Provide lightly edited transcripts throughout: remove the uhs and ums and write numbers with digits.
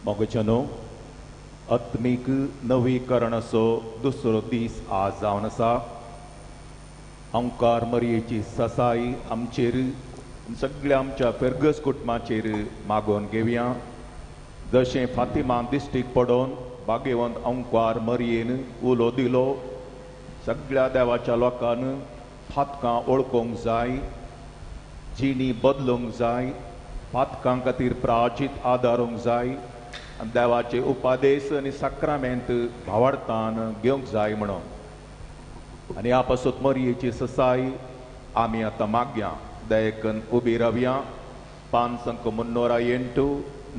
मोगचनो आत्मीक नवीकरणाचो दुसरो दीस आज जावन आसा। अंकार मरयेची ससाई आमचेर सगळ्या आमच्या फेर्गस कुटुंबाचेर मागोवन घेवया। जशें फातिमा दिश्टीक पडोवन भाग्यवंत अंकार मरयेन उलो दिलो, सगळ्या देवाच्या लोकान फातकां ओळखूंक जाय, जिणी बदलूंक जाय, पातकां खातीर प्राचित आदारूंक जाय आनी देवाचे उपादेश आनी साक्रामेंत भावार्थान घेवंक जाय म्हणून। आनी ह्या पासत मरयेची ससाय आमी आतां मागया। दयेकन उबी रावया। 508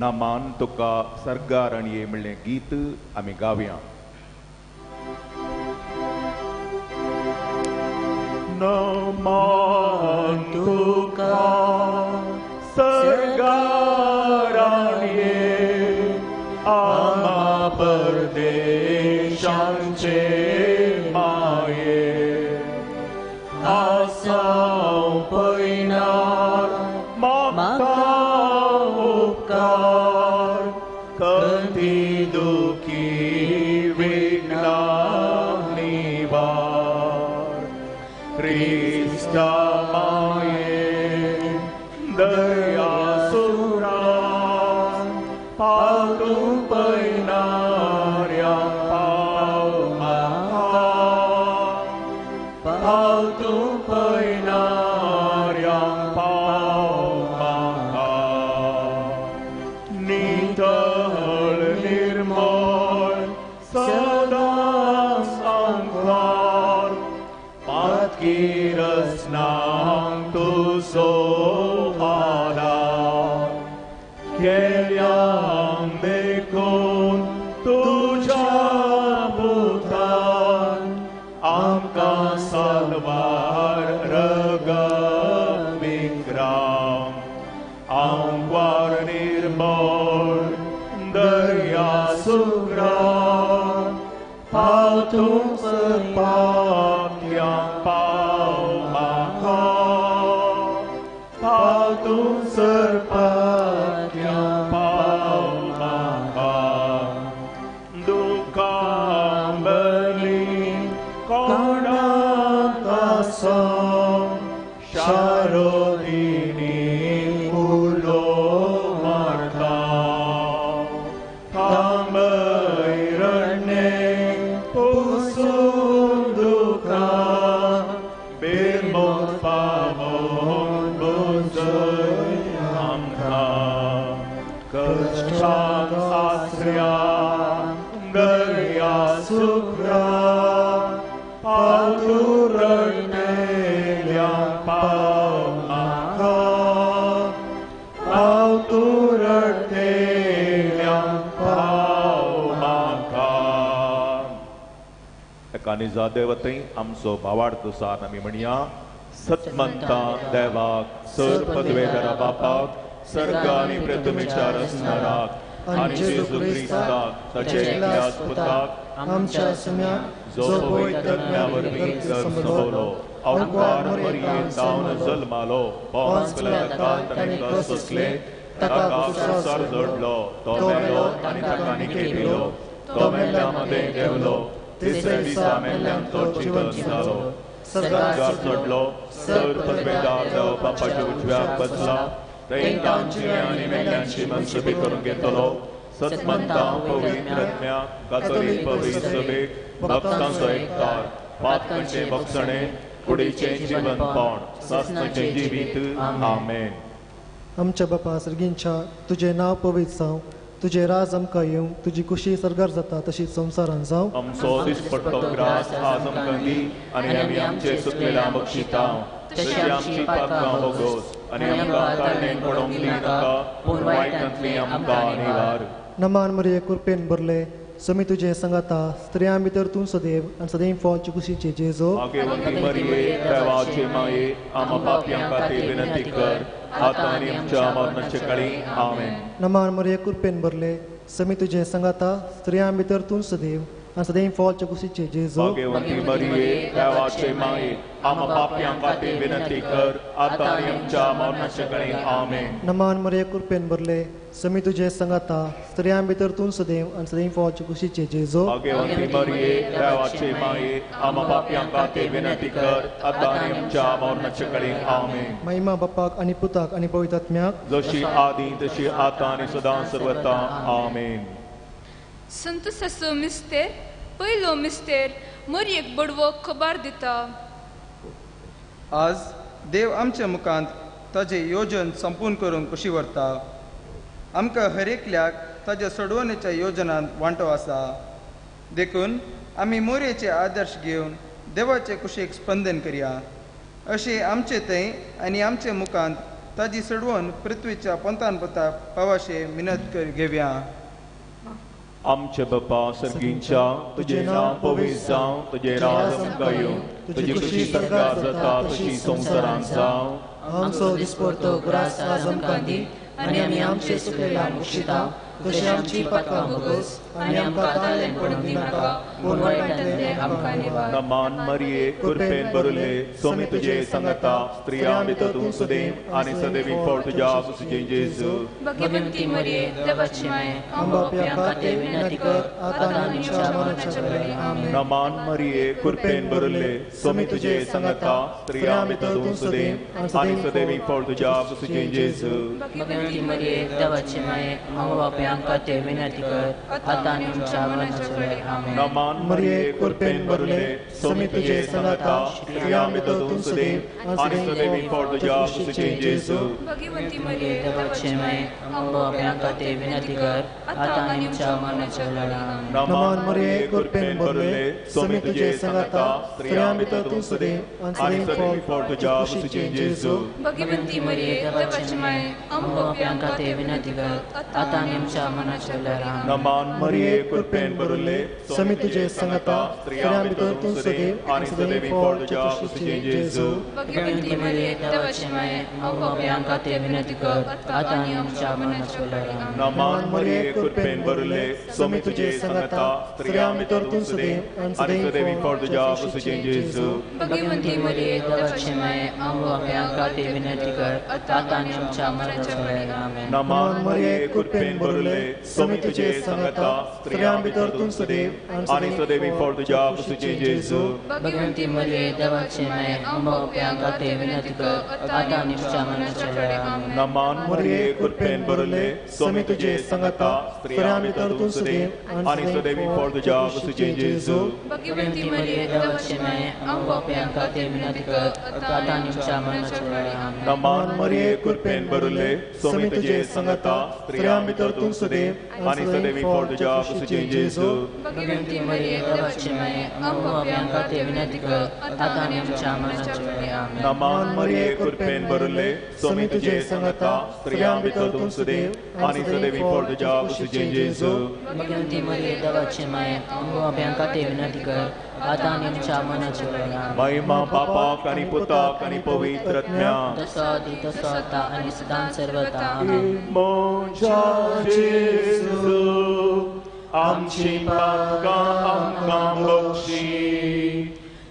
नमान तुका सर्गारणये म्हणलें गीत आमी गावया। नमान तुका सर्गारणये आमा परदेशांचे माये आसाव पयनार म्हाका उपकार कती दुखी विघ्ना निवार क्रिस्ता माये दया सुरा पावतू पयनार्या पाव म्हाका पावतू पयनार्या पाव म्हाका नितळ निर्मळ सदांच अंकार पातकी रसनांक तुजो आदार केल्यां देखून तुज्या पुतान आमकां साल्वार रगत विक्राम आंकवार निर्मळ दर्या सुग्रा पावतूं पाक्या पाव म्हाका पावतूं सरपाक्या पाव म्हाका दुखां बली कोणाक आसा शारोदिनी उलो मारता थांबय रडणें पुसून दुखां बेरमोत पावोवन बुजय आमकां कश्टांत आसऱ्या दर्या सुग्रा पावतूं रडणेल्या पाव म्हाका पावतूं रडटेल्या पाव म्हाका। एका निजा देवतय आमचो भावार्थ सान आमी म्हणया। सतमंता देवाक सर पदवेधरा बापाक सर्ग आनी पृथ्वीच्या रचणाराक आनी जेजू क्रिस्ताक ताचे एकल्याच पुताक आमच्या सुम्याक जो पवित्र वरवीं जल्मलो अवकार मरयेन जावन जल्मालो पोंस पिलातान ताणें कश्ट सोंसले ताका क्रुसार जोडलो तो मेलो आनी ताका निखेपिलो तो मेल्ल्या मदें देंवलो तिसऱ्या दिसा मेल्ल्यान तो जिवन जालो सर्गार चडलो सर पदवेदार देव बापाच्या उजव्याक बसला थंय तांची आनी मेल्ल्यांची मनसुबी करून घेतलो। सतमंता पवित्र आत्म्या कातोलीक पवित्र सभेक भक्तांचो एकतार पातकांचें भक्षणें कुडीचें जिवनपण सासणाचें जिवीत आमेन। आमच्या बापा सर्गींच्या तुजें नांव पवित्र जावं, तुजें राज आमकां येवं, तुजी खुशी सर्गार जाता तशीच संवसारान जावं। आमचो दिसपट्टो ग्रास आज आमकां दी आनी आमी आमचे चुकलेल्या बक्षिता तशी आमची पातकां भोगोस आनी आमकां ताळणेन पडोवंक दिनाका पूण वायटांतली आमकां निवार। नमान मरिये कृपेन भरले समी तुजें संगाता स्त्रियां भितर तूं सदैव आनी सदैव फॉलचे कुशीचे जेजो। भाग्यवंती मरिये देवाचे माये आमा पापयां खातीर विनंती कर आतां आनी आमच्या मरणाचे काळी आमेन। नमान मरिये कृपेन भरले समी तुजें संगाता स्त्रियां भितर तूं सदैव आनी सदैव फॉलच्या कुशीचे जेजू. भाग्यवंती मरिये, देवाचे माये, आमा पापयां खातीर विनंती कर आतां आनी आमच्या मरणाच्या कडेन. आमेन. नमान मरिये, कृपेन भरले, समी तुजे संगाता, स्त्रियां भितर तूं सदैव आनी सदैव फॉलच्या कुशीचे जेजू. भाग्यवंती मरिये, देवाचे माये, आमा पापयां खातीर विनंती कर आतां आनी आमच्या मरणाच्या कडेन. आमेन. महिमा बापाक आनी पुताक आनी पवित्र आत्म्याक, जशी आदी तशी आतां आनी सदां सर्वता. आमेन. संतोसाचो मिस्तेर पयलो मिस्तेर मरयेक बडवो खबर दिता. आज देव आमच्या मुखांत ताजें योजन संपूर्ण करूंक कुशी व्हरता. आमकां हरेकल्याक ताज्या सोडवणेच्या योजनांत वांटो आसा. देखून आमी मोरयेचे आदर्श घेवन देवाचे कुशीक स्पंदन करया. अशें आमचे थंय आनी आमचे मुखांत ताजी सोडवण पृथ्वीच्या पंथान पता पावाशे मिनत घेवया. आमचे बापा सर्गींच्या, तुजें नांव पवित्र जावं, तुजें राज आमकां येवं, तुजी खुशी सरकार जाता तशी संवसारांत जावं. आमचो दिसपडतो ग्रास आज आमकां दी आनी आमी आमचे सुकलेला मुक्षिता तशी आमची पातकां भोगोस आनी आमकां ताळें पडूंक दिनाका, पूण वायटांतलें आमकां निवार. नमान मरिये, कृपेन भरिल्ले, स्वामी तुजे संगता, स्त्रियां भितर तूं सदैव आनी सदैवी फळ तुज्या कुशीचें जेजू. भाग्यवंती मरिये, देवाची माये, आमकां पापयां खातीर विनंती कर आतां आनी आमच्या मरणाच्या वेळार. आमेन. नमान मरिये, कृपेन भरिल्ले, स्वामी तुजे संगता, स्त्रियां भितर तूं सदैव आनी सदैवी फळ तुज्या कुशीचें जेजू. भाग्यवंती मरिये, देवाची माये, आमकां पापयां खातीर विनंती कर आतां आनी आमच्या मरणाच्या वेळार. आमेन. नमान मरिये, कृपेन भरिल्ले, स्वामी तुजे संगता, स्त्रियां भितर तूं सदैव आनी सदैवी फळ तुज्या कुशीचें जेजू. भाग्यवंती मरिये, देवाची माये, आमकां पापयां खातीर विनंती कर आतां आनी आमच्या मरणाच्या वेळार. आमेन. नमान मरिये, कृपेन भरिल्ले, स्वामी तुजे संगता, स्त्रियां भितर तूं सदैव आनी सदैवी फळ तुज्या कुशीचें जेजू. भाग्यवंती मरिये, देवाची माये, आमकां पापयां खातीर विनंती कर आतां आनी आमच्या मरणाच्या वेळार. आमेन. नमान मरिये, कृपेन भरिल्ले, स्वामी तुजे संगता, स्त्रियां भितर तूं सदैव आनी सदैवी फळ तुज्या कुशीचें जेजू. भाग्यवंती मरिये, देवाची माये, आमकां पापयां खातीर विनंती कर आतां आनी आमच्या मरणाच्या वेळार. आमेन. नमान मरिये, कृपेन भरिल्ले, स्वामी तुजे संगता, स्त्रियां भितर तूं सदैव आनी सदैवी फळ तुज्या कुशीचें जेजू. भाग्यवंती मरिये, देवाची माये, आमकां पापयां खातीर विनंती कर आतां आनी आमच्या मरणाच्या वेळार. आमेन. नमान मरिये, कृपेन भरिल्ले, स्वामी तुजे संगता, स्त्रियां भितर तूं सदैव आनी सदैवी फळ तुज्या कुशीचें जेजू. भाग्यवंती मरिये, देवाची माये, आमकां पापयां खातीर विनंती कर आतां आनी आमच्या मरणाच्या वेळार. आमेन. नमान मरिये, कृपेन भरिल्ले, स्वामी तुजे संगता, स्त्रियां भितर तूं सदैव आनी सदैवी फळ तुज्या कुशीचें जेजू. भाग्यवंती मरिये, देवाची माये, आमकां पापयां खातीर विनंती कर आतां आनी आमच्या मरणाच्या वेळार. आमेन. नमान मरिये, कृपेन भरिल्ले, स्वामी तुजे संगता, स्त्रियां भितर तूं सदैव आनी सदैवी फळ तुज्या कुशीचें जेजू. भाग्यवंती मरिये, देवाची माये, आमकां पापयां खातीर विनंती कर आतां आनी आमच्या मरणाच्या वेळार. आमेन. नमान मरिये, कृपेन भरिल्ले, स्वामी तुजे संगता, स्त्रियां भितर तूं सदैव आनी सदैवी फळ तुज्या कुशीचें जेजू. भाग्यवंती मरिये, देवाची माये, आमकां पापयां खातीर विनंती कर आतां आनी आमच्या मरणाच्या वेळार. आमेन. महिमा बापाक आनी पुताक आनी पवित्र आत्म्याक, तसो आदी तसो आतां आनी सदां सर्वता. आमेन. म्हज्या जेजू, आमची पातकां आमकां बक्षी,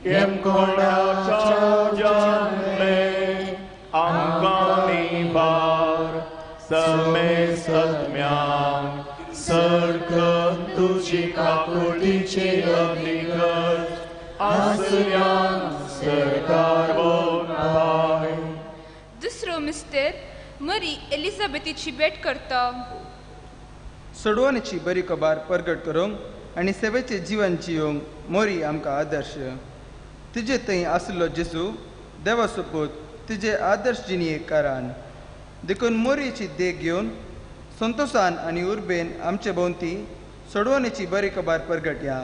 येमकोंडाच्या जन्मे आमकां निवार, समेसत्म्यांक सरकन तुजी काकुळटीची अग्निगत आसऱ्यान सरकार पाय. दुसरो मिस्तेर मरी एलिझाबेथीची भेट करता. सोडवणेची बरी खबर परगट करूंक आनी सेवेचें जिवन जियोंक मोरी आमकां आदर्श. तिजे थंय आसलो जेजू देवा सोपूत तिजे आदर्श जिणयेक कारण. देखून मोरयेची देख घेवन संतोसान आनी उर्बेन आमचे भोंवती सोडवणेची बरी खबर परगटया.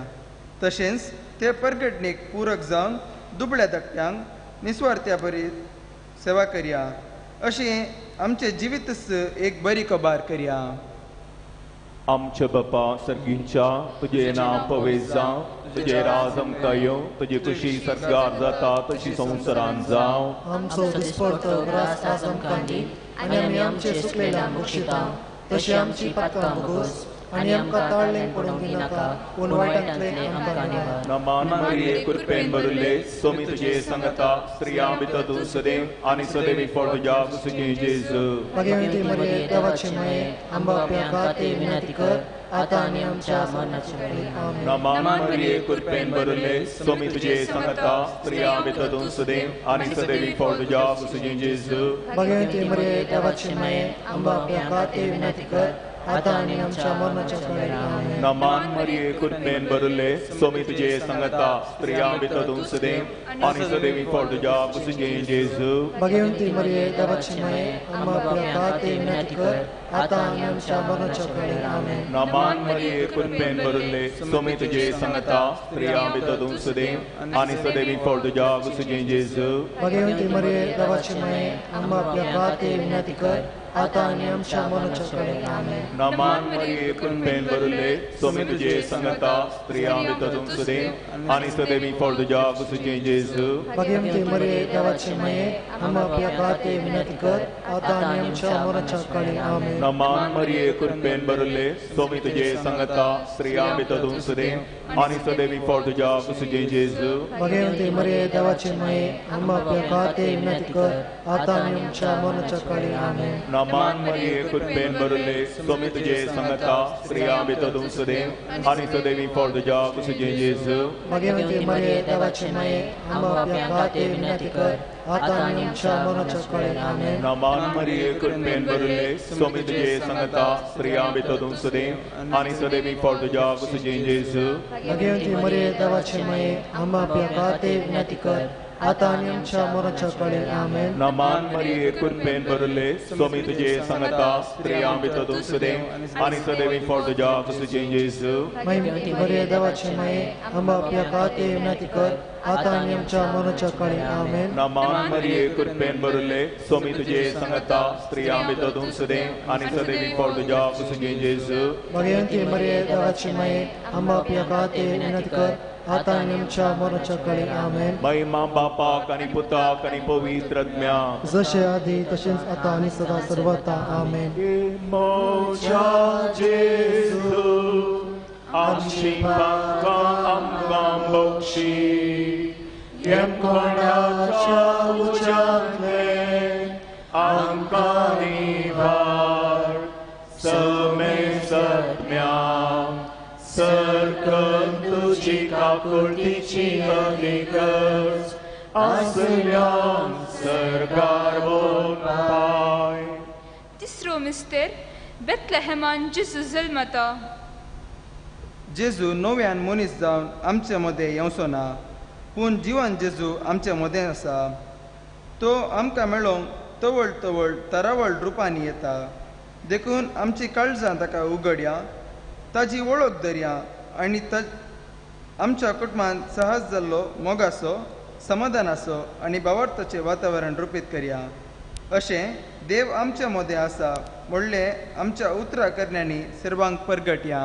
तशेंच ते परगटणेक पूरक जावन दुबळ्या धाकट्यांक निस्वार्थ्या बरी सेवा करया. अशें आमचें जिवीतच एक बरी खबर करया. आमचे बापा सर्गींच्या, तुजें नांव पवित्र जावं, तुजें राज आमकां येवं, तुजी खुशी सर्गार जाता तशी संवसारांत जावं. आमचो दिसपडतो ग्रास आज आमकां दी आनी आमी आमचे सुकलेल्या मुक्षिता तशी आमची पातकां भोगोस आनी आमकां ताळ्ळें पडूंक दिनाका, पूण वायटांतलें आमकां निवार. नमान मरिये कृपेन भरिल्ले, स्वामी तुजे संगता, स्त्रियां भितर तूं सदैव आनी सदैव फळ तुज्या कुशीचें जेजू. भगवती मरिये देवाची माये, आमकां पाप्यां खातीर विनंती कर, आतां आनी आमच्या मरणाच्या वेळार. आमेन. नमान मरिये कृपेन भरिल्ले, स्वामी तुजे संगता, स्त्रियां भितर तूं सदैव आनी सदैव फळ तुज्या कुशीचें जेजू. भगवती मरिये देवाची माये, आमकां पाप्यां खातीर विनंती कर, आतां आनी आमच्या मरणाच्या वेळार. आमेन. नमान मरिये कृपेन भरिल्ले, स्वामी तुजे संगता, स्त्रियां भितर तूं सदैव आनी सदैव फळ तुज्या कुशीचें जेजू. भगवती मरिये देवाची माये, आमकां पाप्यां खातीर विनंती कर, आतां आनी आमच्या मरणाच्या वेळार. आमेन. नमान मरिये कृपेन भरिल्ले, स्वामी तुजे संगता, स्त्रियां भितर तूं सदैव आनी सदैव फळ तुज्या कुशीचें जेजू. भगवती मरिये देवाची माये, आमकां पाप्यां खातीर विनंती कर, आतां आनी आमच्या मरणाच्या वेळार. आमेन. नमान मरिये कृपेन भरिल्ले, स्वामी तुजे संगता, स्त्रियां भितर तूं सदैव आनी सदैव फळ तुज्या कुशीचें जेजू. भगवती मरिये देवाची माये, आमकां पाप्यां खातीर विनंती कर, आतां आनी आमच्या मरणाच्या वेळार. आमेन. नमान मरिये कृपेन भरिल्ले, स्वामी तुजे संगता, स्त्रियां भितर तूं सदैव आनी सदैव फळ तुज्या कुशीचें जेजू. भगवती मरिये देवाची माये, आमकां पाप्यां खातीर विनंती कर, आतां आनी आमच्या मरणाच्या वेळार. आमेन. नमान मरिये कृपेन भरिल्ले, स्वामी तुजे संगता, स्त्रियां भितर तूं सदैव आनी सदैव फळ तुज्या कुशीचें जेजू. भगवती मरिये देवाची माये, आमकां पाप्यां खातीर विनंती कर, आतां आनी आमच्या मरणाच्या वेळार. आमेन. नमान मरिये कृपेन भरिल्ले, स्वामी तुजे संगता, स्त्रियां भितर तूं सदैव आनी सदैव फळ तुज्या कुशीचें जेजू. भगवती मरिये देवाची माये, आमकां पाप्यां खातीर विनंती कर, आतां आनी आमच्या मरणाच्या वेळार. आमेन. नमान मरिये कृपेन भरिल्ले, स्वामी तुजे संगता, स्त्रियां भितर तूं सदैव आनी सदैव फळ तुज्या कुशीचें जेजू. भगवती मरिये देवाची माये, आमकां पाप्यां खातीर विनंती कर, आतां आनी आमच्या मरणाच्या वेळार. आमेन. नमान मरिये कृपेन भरिल्ले, स्वामी तुजे संगता, स्त्रियां भितर तूं सदैव आनी सदैव फळ तुज्या कुशीचें जेजू. भगवती मरिये देवाची माये, आमकां पाप्यां खातीर विनंती कर, आतां आनी आमच्या मरणाच्या वेळार. आमेन. महिमा बापाक आनी पुताक आनी पवित्र आत्म्याक, जशें आदी तशेंच आतां आनी सदां सर्वता. आमेन. म्हज्या जेजू, आमची पापां आमकां बक्षी, यमकोणाच्या उज्यांतलें आमकां निवार, समेसत्म्या सरकन तुजी काकुळटीची अग्निगर्ज आसल्यान सरकार पाय. तिसरो मिस्तेर, बेथलेहेमान जेजू जल्मता. जेजू नव्यान मनीस जावन आमचे मदें येवचो ना, पूण जिवन जेजू आमचे मदें आसा. तो आमकां मेळोवंक तवळ तवळ तरावळ रुपांनी येता. देखून आमची काळजां ताका उगडया, ताजी वळख धरया आनी आमच्या कुटुंबांत सहज जाल्लो मोगाचो, समाधानाचो आनी भावार्थाचें वातावरण रुपीत करया. अशें देव आमच्या मदें आसा म्हणलें आमच्या उतरां करण्यांनी सर्वांक परगटया.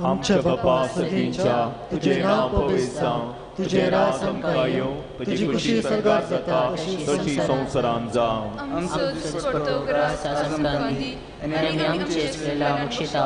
आमच्या बापा सगळींच्या, तुजें नांव पवित्र जावं, तुजें राज आमकां येवं, तुजी खुशी सर्गार जाता तशी संवसारांत जावं. आमचो दिसपट्टो ग्रास आज आमकां दी, आनी आमी आमचे चुकलेल्या मुक्षिता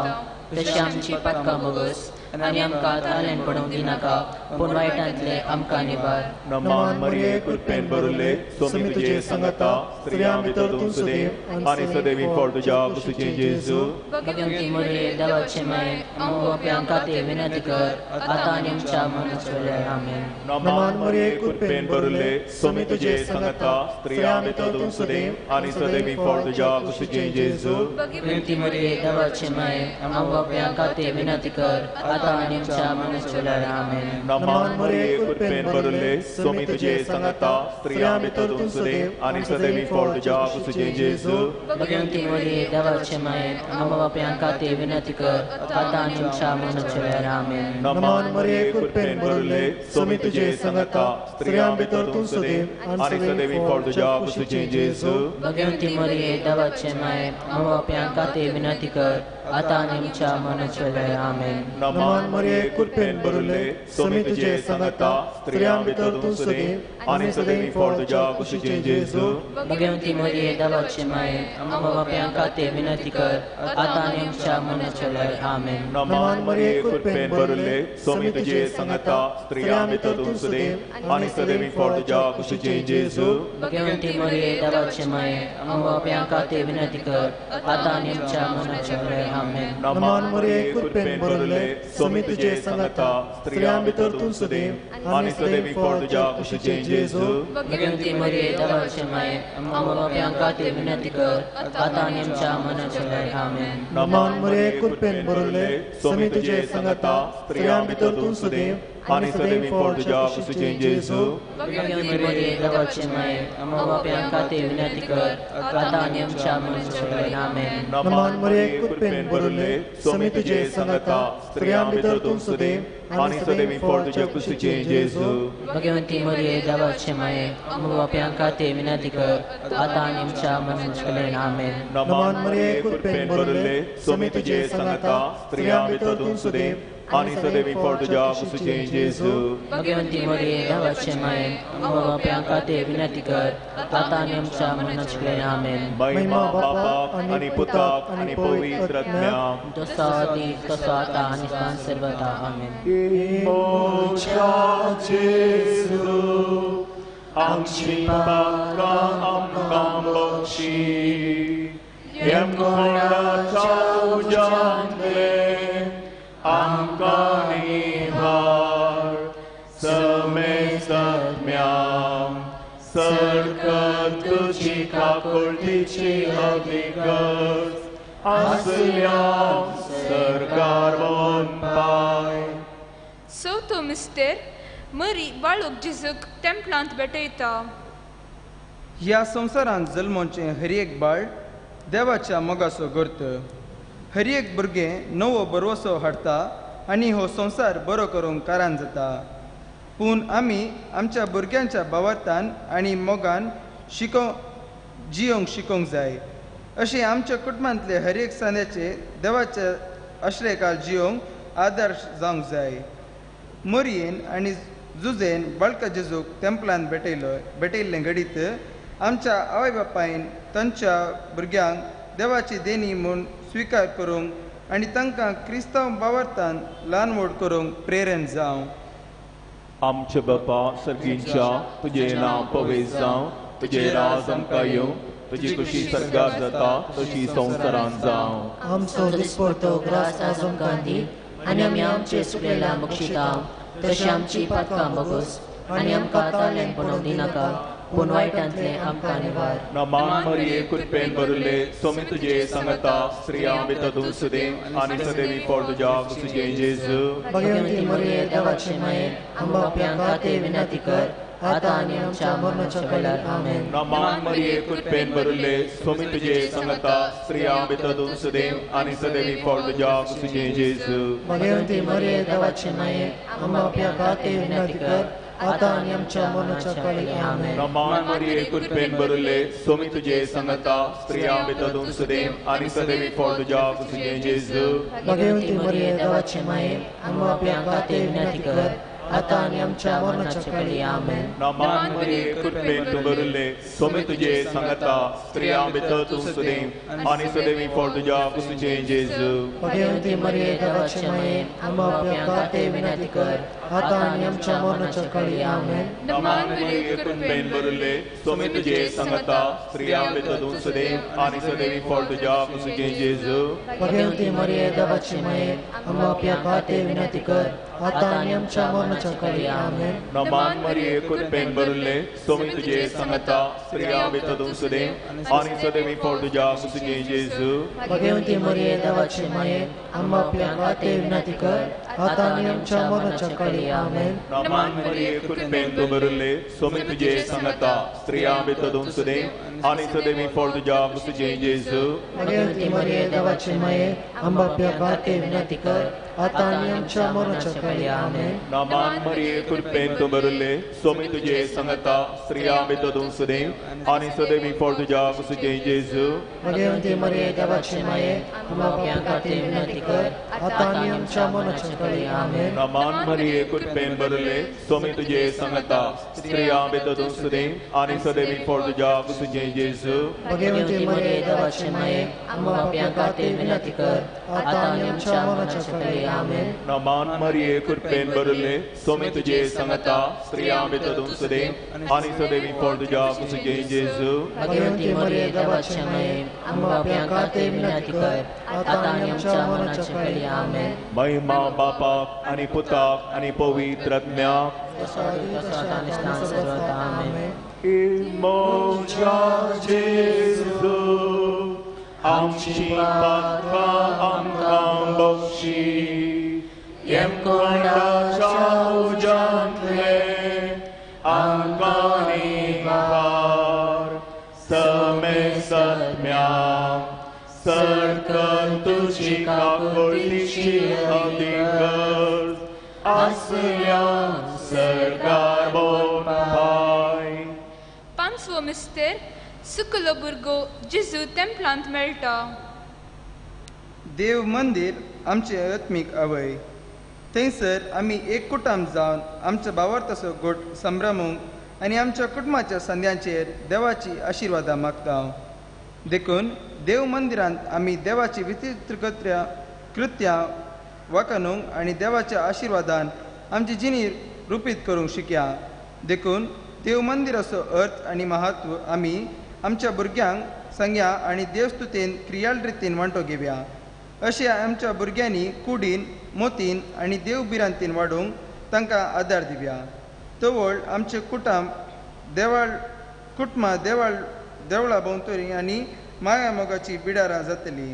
तशी आमची पातकां भोगस, आनी आमकां ताळें पडूंक दिनाका, पूण वायटांतलें आमकां निवार. नमान मरिये कृपेन भरिल्ले, स्वामी तुजे संगता, स्त्रियां भितर तूं सदैव आनी सदैव फळ तुज्या कुशीचें जेजू. भगवती मरिये देवाची माये, आमकां पाप्यां खातीर विनंती कर, आतां आनी आमच्या मरणाच्या वेळार. आमेन. नमान मरिये कृपेन भरिल्ले, स्वामी तुजे संगता, स्त्रियां भितर तूं सदैव आनी सदैव फळ तुज्या कुशीचें जेजू. भगवती मरिये देवाची माये, आमकां पाप्यां खातीर विनंती कर, आतां आनी आमच्या मरणाच्या वेळार. आमेन. नमान मरिये कृपेन भरिल्ले, स्वामी तुजे संगता, स्त्रियां भितर तूं सदैव आनी सदैव फळ तुज्या कुशीचें जेजू. भगवती मरिये देवाची माये, आमकां पाप्यां खातीर विनंती कर, आतां आनी आमच्या मरणाच्या वेळार. आमेन. नमान मरिये कृपेन भरिल्ले, स्वामी तुजे संगता, स्त्रियां भितर तूं सदैव आनी सदैव फळ तुज्या कुशीचें जेजू. भगवती मरिये देवाची माये, आमकां पाप्यां खातीर विनंती कर, आतां आनी आमच्या मरणाच्या वेळार. आमेन. नमान मरिये, कृपेन भरिल्ले, स्वामी तुजे सांगाता, स्त्रियां भितर तूं सुदेव आनी सदैवी फळ तुज्या कुशीचें जेजू. भगवंती मरिये, देवाचे माये, आमकां पापयां खातीर विनंती कर, आतां आनी आमच्या मरणाच्या वेळार. आमेन. नमान मरिये, कृपेन भरिल्ले, स्वामी तुजे सांगाता, स्त्रियां भितर तूं सुदेव आनी सदैवी फळ तुज्या कुशीचें जेजू. भगवंती मरिये, देवाचे माये, आमकां पापयां खातीर विनंती कर, आतां आनी आमच्या मरणाच्या वेळार. आमेन. नमान मरिये, कृपेन भरिल्ले, स्वामी तुजे सांगाता, स्त्रियां भितर तूं सुदेव आनी सदैवी फळ तुज्या कुशीचें जेजू. भगवंती मरिये, देवाचे माये, आमकां पापयां खातीर विनंती कर, आतां आनी आमच्या मरणाच्या वेळार. आमेन. नमान मरिये, कृपेन भरिल्ले, स्वामी तुजे सांगाता, स्त्रियां भितर तूं सुदेव आनी सदैवी फळ तुज्या कुशीचें जेजू. भगवंती मरिये, देवाचे माये, आमकां पापयां खातीर विनंती कर, आतां आनी आमच्या मरणाच्या वेळार. आमेन. नमान मरिये, कृपेन भरिल्ले, स्वामी तुजे सांगाता, स्त्रियां भितर तूं सुदेव आनी सदैवी फळ तुज्या कुशीचें जेजू. भगवंती मरिये, देवाचे माये, आमकां पापयां खातीर विनंती कर, आतां आनी आमच्या मरणाच्या वेळार. आमेन. नमान मरिये, कृपेन भरिल्ले, स्वामी तुजे सांगाता, स्त्रियां भितर तूं सुदेव आनी सदैवी फळ तुज्या कुशीचें जेजू. भगवंती मरिये, देवाचे माये, आमकां पापयां खातीर विनंती कर, आतां आनी आमच्या मरणाच्या वेळार. आमेन. महिमा बापाक आनी पुताक आनी पवित्र आत्म्याक, जसो आदी तसो आतां आनी सदां सर्वदा. आमेन. मोच्या जेजू, आमची पापा आमकां बक्षी, यमकोणाच्या उज्यांतले आमकां निवार, समेस्तम्यांक सरकर तुजी काकुळटीची अभिगर्ज आसल्या सरकार पाय. चवथो मिस्तेर, मरी बाळूक जेजूक टेम्पलांत भेटयता. ह्या संवसारांत जल्मोचें हर एक बाळ देवाच्या मोगाचो गर्त. हर एक भुरगें नवो भरवसो हाडटा आनी हो संवसार बरो करूंक कारण जाता. पूण आमी आमच्या भुरग्यांच्या भावार्थान आनी मोगान जियोंक शिकोवंक जाय. अशें आमच्या कुटुंबांतले हर एक सांद्याचे देवाच्या आश्रयकाल जियोंक आदर्श जावंक जाय. मोरयेन आनी जुजेन बाळका जेजूक टेम्पलान भेटयल्लें घडीत आमच्या आवय बापायन तांच्या भुरग्यांक देवाची देणी म्हूण स्विकार करूंक आनी तांकां क्रिस्तांव भावार्थान ल्हान व्हड करूंक प्रेरण जावं. आमच्या बापा सर्गींच्या, तुजें नांव पवित्र जावं, तुजें राज आमकां येवं, तुजी खुशी सर्गार जाता तशी संवसारांत जावं. आमचो दिसपडतो ग्रास आज आमकां दी, आनी आमी आमचे सुकलेल्या बक्षिता तशी आमची पातकां बगोस, आनी आमकां तालें पडोवंक दिनाका, पूण वायटांतलें आमकां निवार. नमान मरिये, कृपेन भरिल्ले, स्वामी तुजे सांगाता, स्त्रियां भितर तूं सुदेव आनी सदैवी फळ तुज्या कुशीचें जेजू. भगवंती मरिये, देवाचे माये, आमकां पापयां खातीर विनंती कर, आतां आनी आमच्या मरणाच्या वेळार. आमेन. नमान मरिये, कृपेन भरिल्ले, स्वामी तुजे सांगाता, स्त्रियां भितर तूं सुदेव आनी सदैवी फळ तुज्या कुशीचें जेजू. भगवंती मरिये, देवाचे माये, आमकां पापयां खातीर विनंती कर, आतां आनी आमच्या मरणाच्या वेळार. आमेन. नमान मरिये, कृपेन भरिल्ले, स्वामी तुजे सांगाता, स्त्रियां भितर तूं सुदेव आनी सदैवी फळ तुज्या कुशीचें जेजू. भगवंती मरिये, देवाचे माये, आमकां पापयां खातीर विनंती कर, आतां आनी आमच्या मरणाच्या वेळार. आमेन. नमान मरिये, कृपेन तूं भरिल्ले, स्वामी तुजे सांगाता, स्त्रियां भितर तूं सुदेव आनी सदैवी फळ तुज्या कुशीचें जेजू. भगवंती मरिये, देवाचे माये, आमकां पापयां खातीर विनंती कर, आतां आनी आमच्या मरणाच्या वेळार. आमेन. नमान मरिये, कृपेन भरिल्ले, स्वामी तुजे सांगाता, स्त्रियां भितर तूं सुदेव आनी सदैवी फळ तुज्या कुशीचें जेजू. भगवंती मरिये, देवाचे माये, आमकां पापयां खातीर विनंती कर, आतां आनी आमच्या मरणाच्या वेळार. आमेन. नमान मरिये, कृपेन भरिल्ले, स्वामी तुजे सांगाता, स्त्रियां भितर तूं सुदेव आनी सदैवी फळ तुज्या कुशीचें जेजू. भगवंती मरिये, देवाचे माये, आमकां पापयां खातीर विनंती कर, आतां आनी आमच्या मरणाच्या वेळार. आमेन. नमान मरिये, कृपेन तूं भरिल्ले, स्वामी तुजे सांगाता, स्त्रियां भितर तूं सुदेव आनी सदैवी फळ तुज्या कुशीचें जेजू. भगवती मरिये देवाची माये, आमच्या पाप्यां खातीर विनंती कर आतां आनी आमच्या मरणाच्या वेळी. आमेन. नामान मरिये कृपेन तूं भरिल्ले, स्वामी तुजे संगता, स्त्रियां भितर तूं सुदेव आनी सदैवी फळ तुज्या कुशीचें जेजू. भगवती मरिये देवाची माये, आमच्या पाप्यां खातीर विनंती कर आतां आनी आमच्या मरणाच्या वेळी. आमेन. नामान मरिये कृपेन भरिल्ले, स्वामी तुजे संगता, स्त्रियां भितर तूं सुदेव आनी सदैवी फळ तुज्या कुशीचें जेजू. भगवती मरिये देवाची माये, आमच्या पाप्यां खातीर विनंती कर आतां आनी आमच्या मरणाच्या वेळी. आमेन. नामान मरिये कृपेन भरिल्ले, स्वामी तुजे संगता, स्त्रियां भितर तूं सुदेव आनी सदैवी फळ तुज्या कुशीचें जेजू. भगवती मरिये देवाची माये, आमच्या पाप्यां खातीर विनंती कर आतां आनी आमच्या मरणाच्या वेळी. आमेन. महिमा बापाक आनी पुताक आनी पवित्र आत्म्याक. इमोच्या जेजू, आमची पातकां आमकां बक्षी, येमकोंडाच्या उज्यांतले आमकां निवार, समेसत्म्या सरकर तुजी काकुळटीची अधिकर आसल्या सरकार बोपाय. पांचवो मिस्तेर, सुकलो भुरगो जेजू तेंपलांत मेळटा. देव मंदीर आमचे आत्मीक आवय, थंयसर आमी एक कुटुंब जावन आमच्या भावार्थाचो गोट संभ्रमूंक आनी आमच्या कुटुंबाच्या संद्यांचेर देवाची आशिर्वादां मागता. देखून देव मंदिरांत आमी देवाची विचित्र कृत्यां वाखाणूंक आनी देवाच्या आशिर्वादान आमची जिणी रुपीत करूंक शिकया. देखून देव मंदिराचो अर्थ आनी महत्व आमी आमच्या भुरग्यांक सांगया आनी देवस्तुतेन क्रियाळ रितीन वांटो घेवया. अशें आमच्या भुरग्यांनी कुडीन, मोतीन आनी देव भिरांतीन वाडोवंक तांकां आदार दिवया. तवळ आमचें कुटुंब देवाळ कुटुंबां देवाळ देवळा भोंवतणी आनी माया मोगाची बिडारां जातली.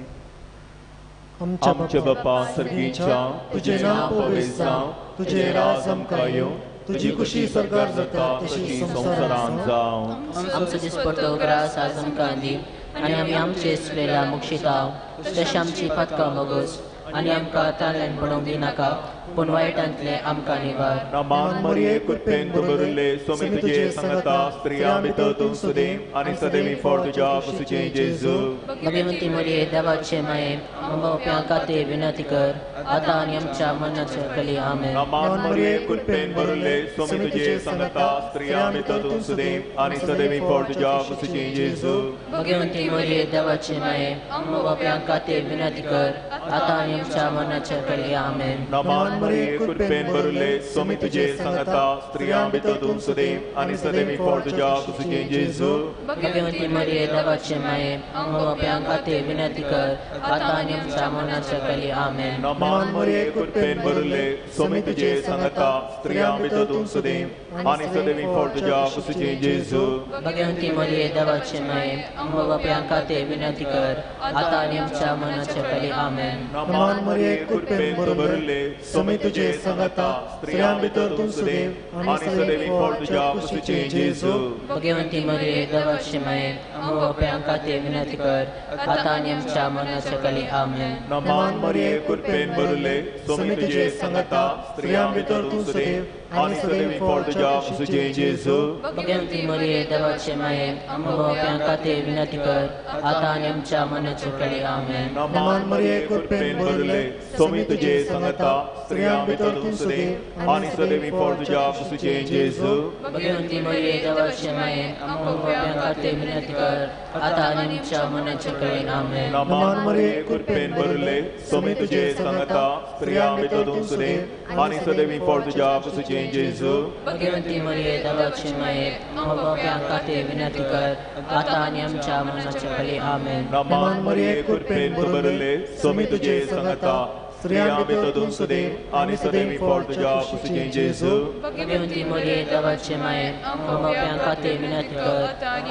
आमच्या बापा सर्गीच्या, तुजें नांव पवित्र जावं, तुजें राज आमकां येवं, तुजी खुशी सरकार जाता तशी संवसारांत जावं. आमचो दिसपट्टो ग्रास आज आमकां दी आनी आमी आमचे चुकलेल्या मुक्षिताव तशें आमची पातकां मोगोस आनी आमकां ताल्यान पडोवंक दिनाका, पूण वायटांतले आमकां निवार. नामान मरिये कृपेन तूं भरिल्ले, स्वामी तुजे संगता, स्त्रियां भितर तूं सुदेव आनी सदैवी फळ तुज्या कुशीचें जेजू. भगवती मरिये देवाचे माये, आमच्या पाप्यां खातीर विनंती कर आतां आनी आमच्या मरणाच्या वेळी. आमेन. नामान मरिये कृपेन भरिल्ले, स्वामी तुजे संगता, स्त्रियां भितर तूं सुदेव आनी सदैवी फळ तुज्या कुशीचें जेजू. भगवती मरिये देवाचे माये, आमच्या पाप्यां खातीर विनंती कर आतां आनी आमच्या मरणाच्या वेळी. आमेन. नामान मरिये कृपेन भरिल्ले, स्वामी तुजे संगता, स्त्रियां भितर तूं सुदेव आनी सदैवी फळ तुज्या कुशीचें जेजू. भगवती मरिये देवाचे माये, आमच्या पाप्यां खातीर विनंती कर आतां आनी आमच्या मरणाच्या वेळी. आमेन. नामान मरिये कृपेन भरिल्ले, स्वामी तुजे संगता, स्त्रियां भितर तूं सुदेव आनी सदैवी फळ तुज्या कुशीचें जेजू. भगवती मरिये देवाचे माये, आमच्या पाप्यां खातीर विनंती कर आतां आनी आमच्या मरणाच्या वेळी. आमेन. नामान मरिये कृपेन भरिल्ले, स्वामी तुजे संगता, स्त्रियां भितर तूं सुदेव आनी सदैवी फळ तुज्या कुशीचें जेजू. भगवती मरिये देवाचे माये, आमच्या पाप्यां खातीर विनंती कर आतां आनी आमच्या मरणाच्या वेळी. आमेन. नामान मरिये कृपेन भरिल्ले, स्वामी तुजे संगता, स्त्रियां भितर तूं सुदेव आनी सदैवी फळ तुज्या कुशीचें जेजू. भगवती मरिये देवाचे माये, आमच्या पाप्यां खातीर विनंती कर आतां आनी आमच्या मरणाच्या वेळी. आमेन. नामान मरिये कृपेन भरिल्ले, स्वामी तुजे संगता, स्त्रियां भितर तूं सुदेव आनी सदैवी फळ तुज्या कुशीचें जेजू. भगवती मरिये देवाचे माये, आमच्या पाप्यां खातीर विनंती कर आतां आनी आमच्या मरणाच्या वेळी. आमेन. नामान मरिये कृपेन भरिल्ले, स्वामी तुजे संगता, स्त्रियां भितर तूं सुदेव आनी सदैवी फळ तुज्या कुशीचें जेजू. भगवती मरिये देवाचे माये, आमच्या पाप्यां खातीर विनंती कर आतां आनी आमच्या मरणाच्या वेळी. आमेन. नामान मरिये कृपेन भरिल्ले, स्वामी तुजे संगता, स्त्रियां भितर तूं सुदेव आनी सदैवी फळ तुज्या कुशीचें जेजू. भगवती मरिये देवाचे माये, आमच्या पाप्यां खातीर विनंती कर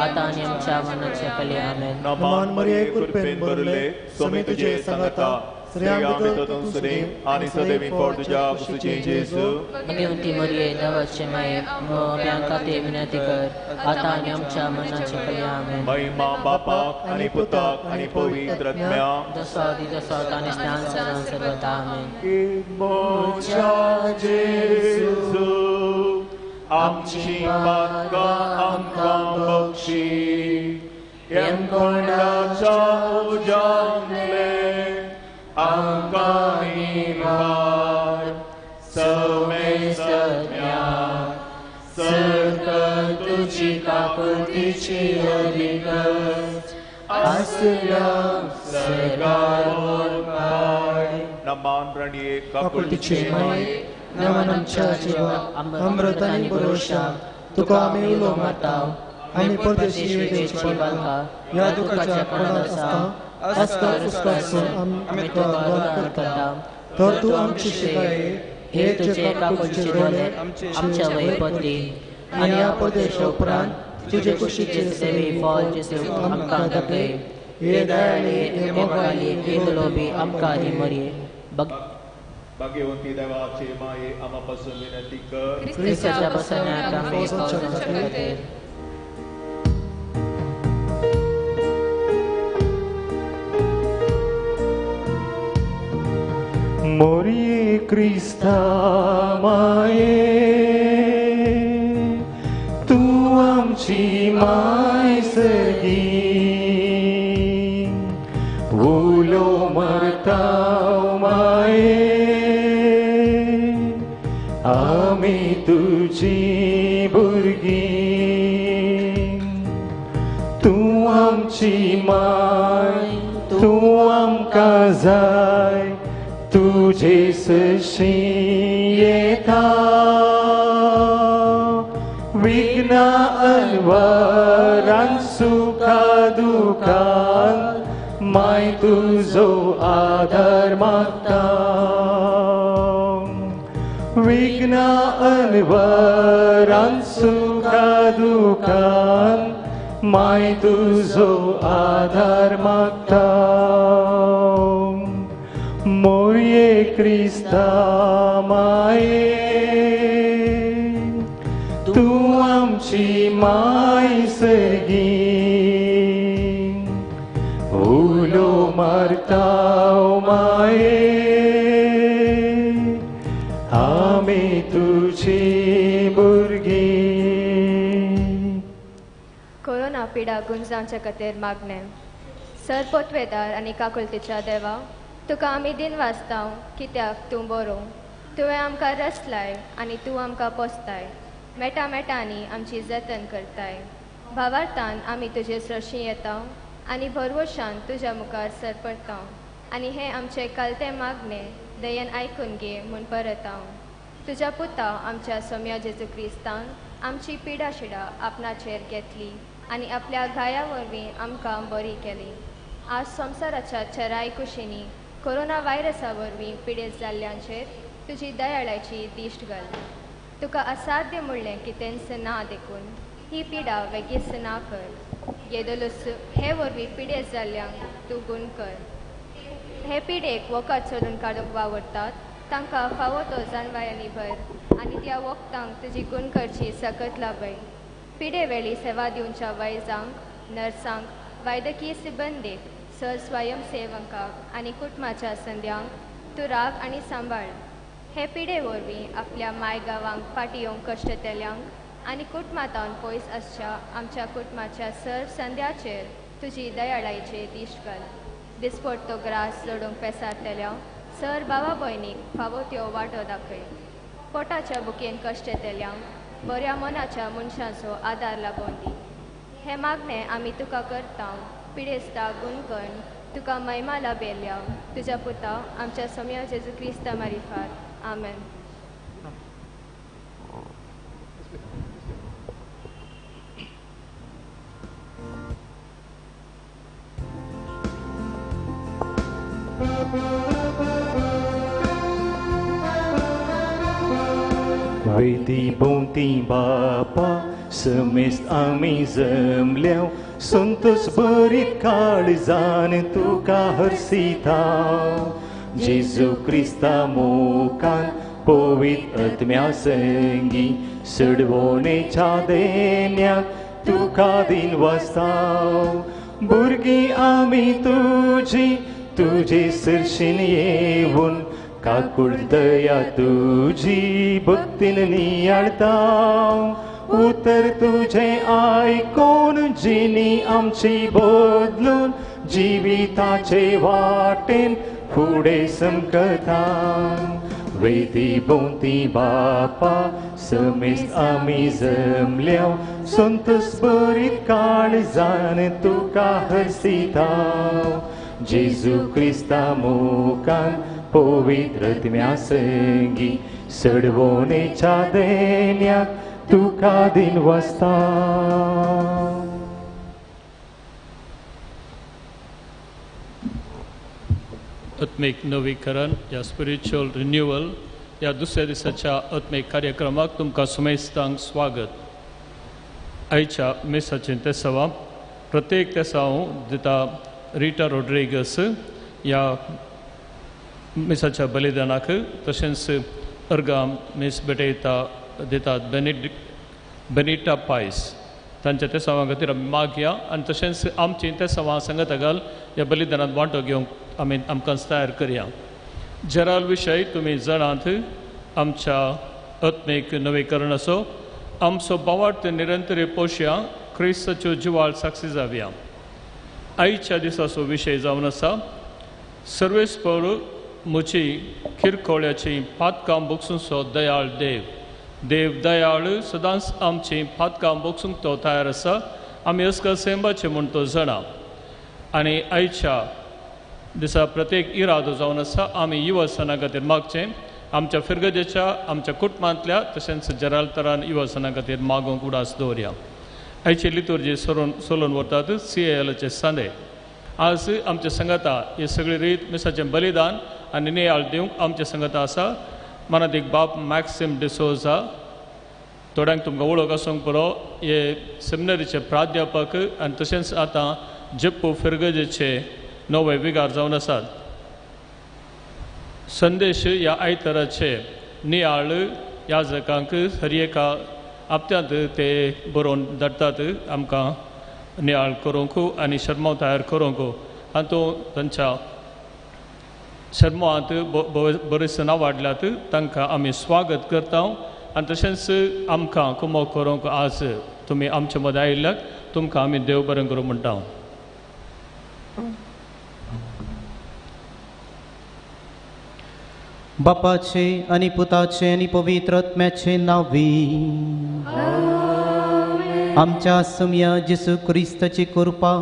आतां आनी आमच्या मरणाच्या वेळी. आमेन. नामान मरिये कृपेन भरिल्ले, स्वामी तुजे संगता, स्त्रियां भितर तूं सुदीक आनी सदैवी पोट तुज्या कुशीचें जेजू. भगवंती मरिये देवाचे माये, आमच्या खातीर विनंती कर, आतां आनी आमच्या मरणाच्या वेळार. आमेन. महिमा बापाक आनी पुताक आनी पवित्र आत्म्याक, जसो आदी तसो आतां आनी सदां सदां सर्वदा. आमेन. म्हज्या जेजू, आमची पातकां आमकां बक्षी, यमकोंडाच्या उज्यांतले आमकां निवार. समेस्तज्ञा सरकार तुजी काकुळतीची अभिगत आसल्या सरकार. नमान रणये काकुळतीचे माये, नमन आमच्या जिवा अमृत आनी भरोशा, तुका आमी उलो मारता आनी परदेशी विदेची बालकां ह्या दुखाच्या कोणात आसता आसता उस्कासून आमी तुका करता. तर तूं आमची शिकाये हे तुजे काकुळचे दोळे आमच्या वयर पदरी, आनी ह्या परदेशा उपरांत तुजे कुशीचे सेवे फॉल जेजू आमकां दाखय. हे दयाळी, हे मोगाली, हे लोबी आमकां आनी मरये. भाग्यवंती देवाचे माये, आमा पासून विनंती कर. क्रिस्ताच्या बसण्याक आमी पावसाच्या खातीर. मोरये क्रिस्ता माये, तूं आमची माय सर्गी, उलो मारता माये, आमी तुजी भुरगीं. तूं आमची माय, तूं आमकां जाय, तुजे सशी येता. विघ्न अनवरान सुखा दुखान माय तुजो आधार मागता. विघ्न अनवरान सुखा दुखान माय तुजो आधार मागता. मोरये क्रिस्ता माये, तूं आमची माय सर्गी, उलो मारता माये, आमी तुजी भुरगीं. कोरोना पिडा गुंजांच्या खातीर मागणें. सर पोतवेदार आनी काकुळतीच्या देवा, तुका आमी दिन वाचता कित्याक तूं बरो. तुवें आमकां रसलाय आनी तूं आमकां पोसताय, मेटा मेटांनी आमची जतन करताय. भावार्थान आमी तुजे सरशी येता आनी भरवशान तुज्या मुखार सरपडटा, आनी हें आमचें कालतें मागणें दयेन आयकून घे म्हूण परत हांव. तुज्या पुता आमच्या सोम्या जेजू क्रिस्तान आमची पिडा शिडा आपणाचेर घेतली आनी आपल्या घाया वरवीं आमकां बरी केली. आज संवसाराच्या चराय कुशींनी कोरोना व्हायरसा वरवीं पिडेस्त जाल्ल्यांचेर तुजी दयाळाची दिश्ट घाल. तुका असाध्य म्हणलें कितेंच ना देखून ही पिडा वेगीच ना कर. येदोलूच हे वरवीं पिडेस्त जाल्ल्यांक तूं गूण कर. हे पिडेक वखद सोदून काडूंक वावुरतात तांकां फावो तो जाणवायांनी भर आनी त्या वखदांक तुजी गूण करची सकत लाभय. पिडे वेळी सेवा दिवच्या वैजांक, नर्सांक, वैद्यकीय सिबंदीक, सर स्वयंसेवकांक आनी कुटुंबाच्या संद्यांक तूं राग आनी सांबाळ. हे पिडे वरवीं आपल्या माय गांवांक फाटीं येवंक कश्टतेल्यांक आनी कुटुंबांतावन पयस आसच्या आमच्या कुटुंबाच्या सर्व संद्याचेर तुजी दयाळायची दिश्ट घाल. दिसपट्टो ग्रास जोडूंक पेसारतल्या सर भावा भयणीक फावो त्यो वाटो दाखय. पोटाच्या बुकेन कश्टतेल्यांक बऱ्या मनाच्या मनशांचो आदार लाबोवन दी. हें मागणें आमी तुका करता, पिडेस्ता गूण करून तुका महिमा लाभयल्या तुज्या पुता आमच्या सोम्या जेजू क्रिस्ता मारिफात. आमेन. वेदी भोंवती बापा समेस्त आमी जमल्या, संतोष भरीत काळजान तुका हरसिता. जेजू क्रिस्ता मुखान पवित्र आत्म्या संगी सडवणेच्या देण्याक तुका दिनवासताव. भुरगीं आमी तुजी तुजे सरशीन येवन काकूळ दया तुजी भक्तीन नियाळताव. उतर तुजें आयकून जिणी आमची बदलून जिविताचे वाटेन फुडें समकता. वेदी भोंवती बापा समेस्त आमी जमल्या संतोष भरीत काळजान तुका हरसिता. जेजू क्रिस्ता मुखान पवित्र आत्म्या संगी सडवणेच्या देण्याक तुका दिनवासता. आत्मीक नवीकरण या स्पिरिच्युअल रिन्युअल ह्या दुसऱ्या दिसाच्या आत्मीक कार्यक्रमाक तुमकां सुमेस्तांक स्वागत. आयच्या मिसाचें तेसांव प्रत्येक तेसांव दिता रिटा रोड्रिगस ह्या मिसाच्या बलिदानाक, तशेंच अर्गां मीस भेटयता दितात बेनिटा पायस तांच्या तेसांवां खातीर आमी मागया आनी तशेंच आमची तेसांवां सांगता घाल ह्या बलिदानांत वांटो घेवंक आमी आमकां तयार करया. जराल विशय तुमी जाणात आमच्या आत्मीक नवीकरणाचो आमचो बावार्थ निरंतर पोशया क्रिस्ताच्यो जिवाळ साक्षी जावया. आयच्या दिसाचो विशय जावन आसा सर्वेस्पर म्हजी किरकोळ्याची पातकां बोगसूंचो दयाळ देव. देव दयाळ सदांच आमची पातकां बोगसूंक तो तयार आसा. आमी अस्कल सेंबाचे म्हूण तो जाणा आनी आयच्या दिसा प्रत्येक इरादो जावन आसा आमी युवसना खातीर मागचें आमच्या फिरगजेच्या आमच्या कुटुंबांतल्या तशेंच जरालतरान युवसना खातीर मागूंक उडास दवरया. आयची लितुर्जी सोलून व्हरतात CALचे सांदे. आज आमच्या संगता ही सगळी रीत मिसाचें बलिदान आनी नियाळ दिवंक आमच्या संगता आसा मनादीक बाप मॅक्सिम डिसोजा. थोड्यांक तुमकां वळख आसूंक पुरो, हे सेमिनरीचे प्राध्यापक आनी तशेंच आतां जप्पू फिरगजेचे नवे विगार जावन आसात. संदेश ह्या आयताराचे नियाळ याजकांक हर एका हप्त्यांत ते बरोवन धाडटात आमकां नियाळ करूंक आनी शर्मांव तयार करूंक. हातूंत तांच्या शर्मांत बरेच नांव वाडल्यात तांकां आमी स्वागत करता आनी तशेंच आमकां कुमक करूंक आज तुमी आमचे मदें आयिल्ल्याक तुमकां आमी देव बरें करूं म्हणटा. बापाचे आनी पुताचे आनी पवित्र आत्म्याचे नांवी आमच्या सुम्या जेजू क्रिस्ताची कृपा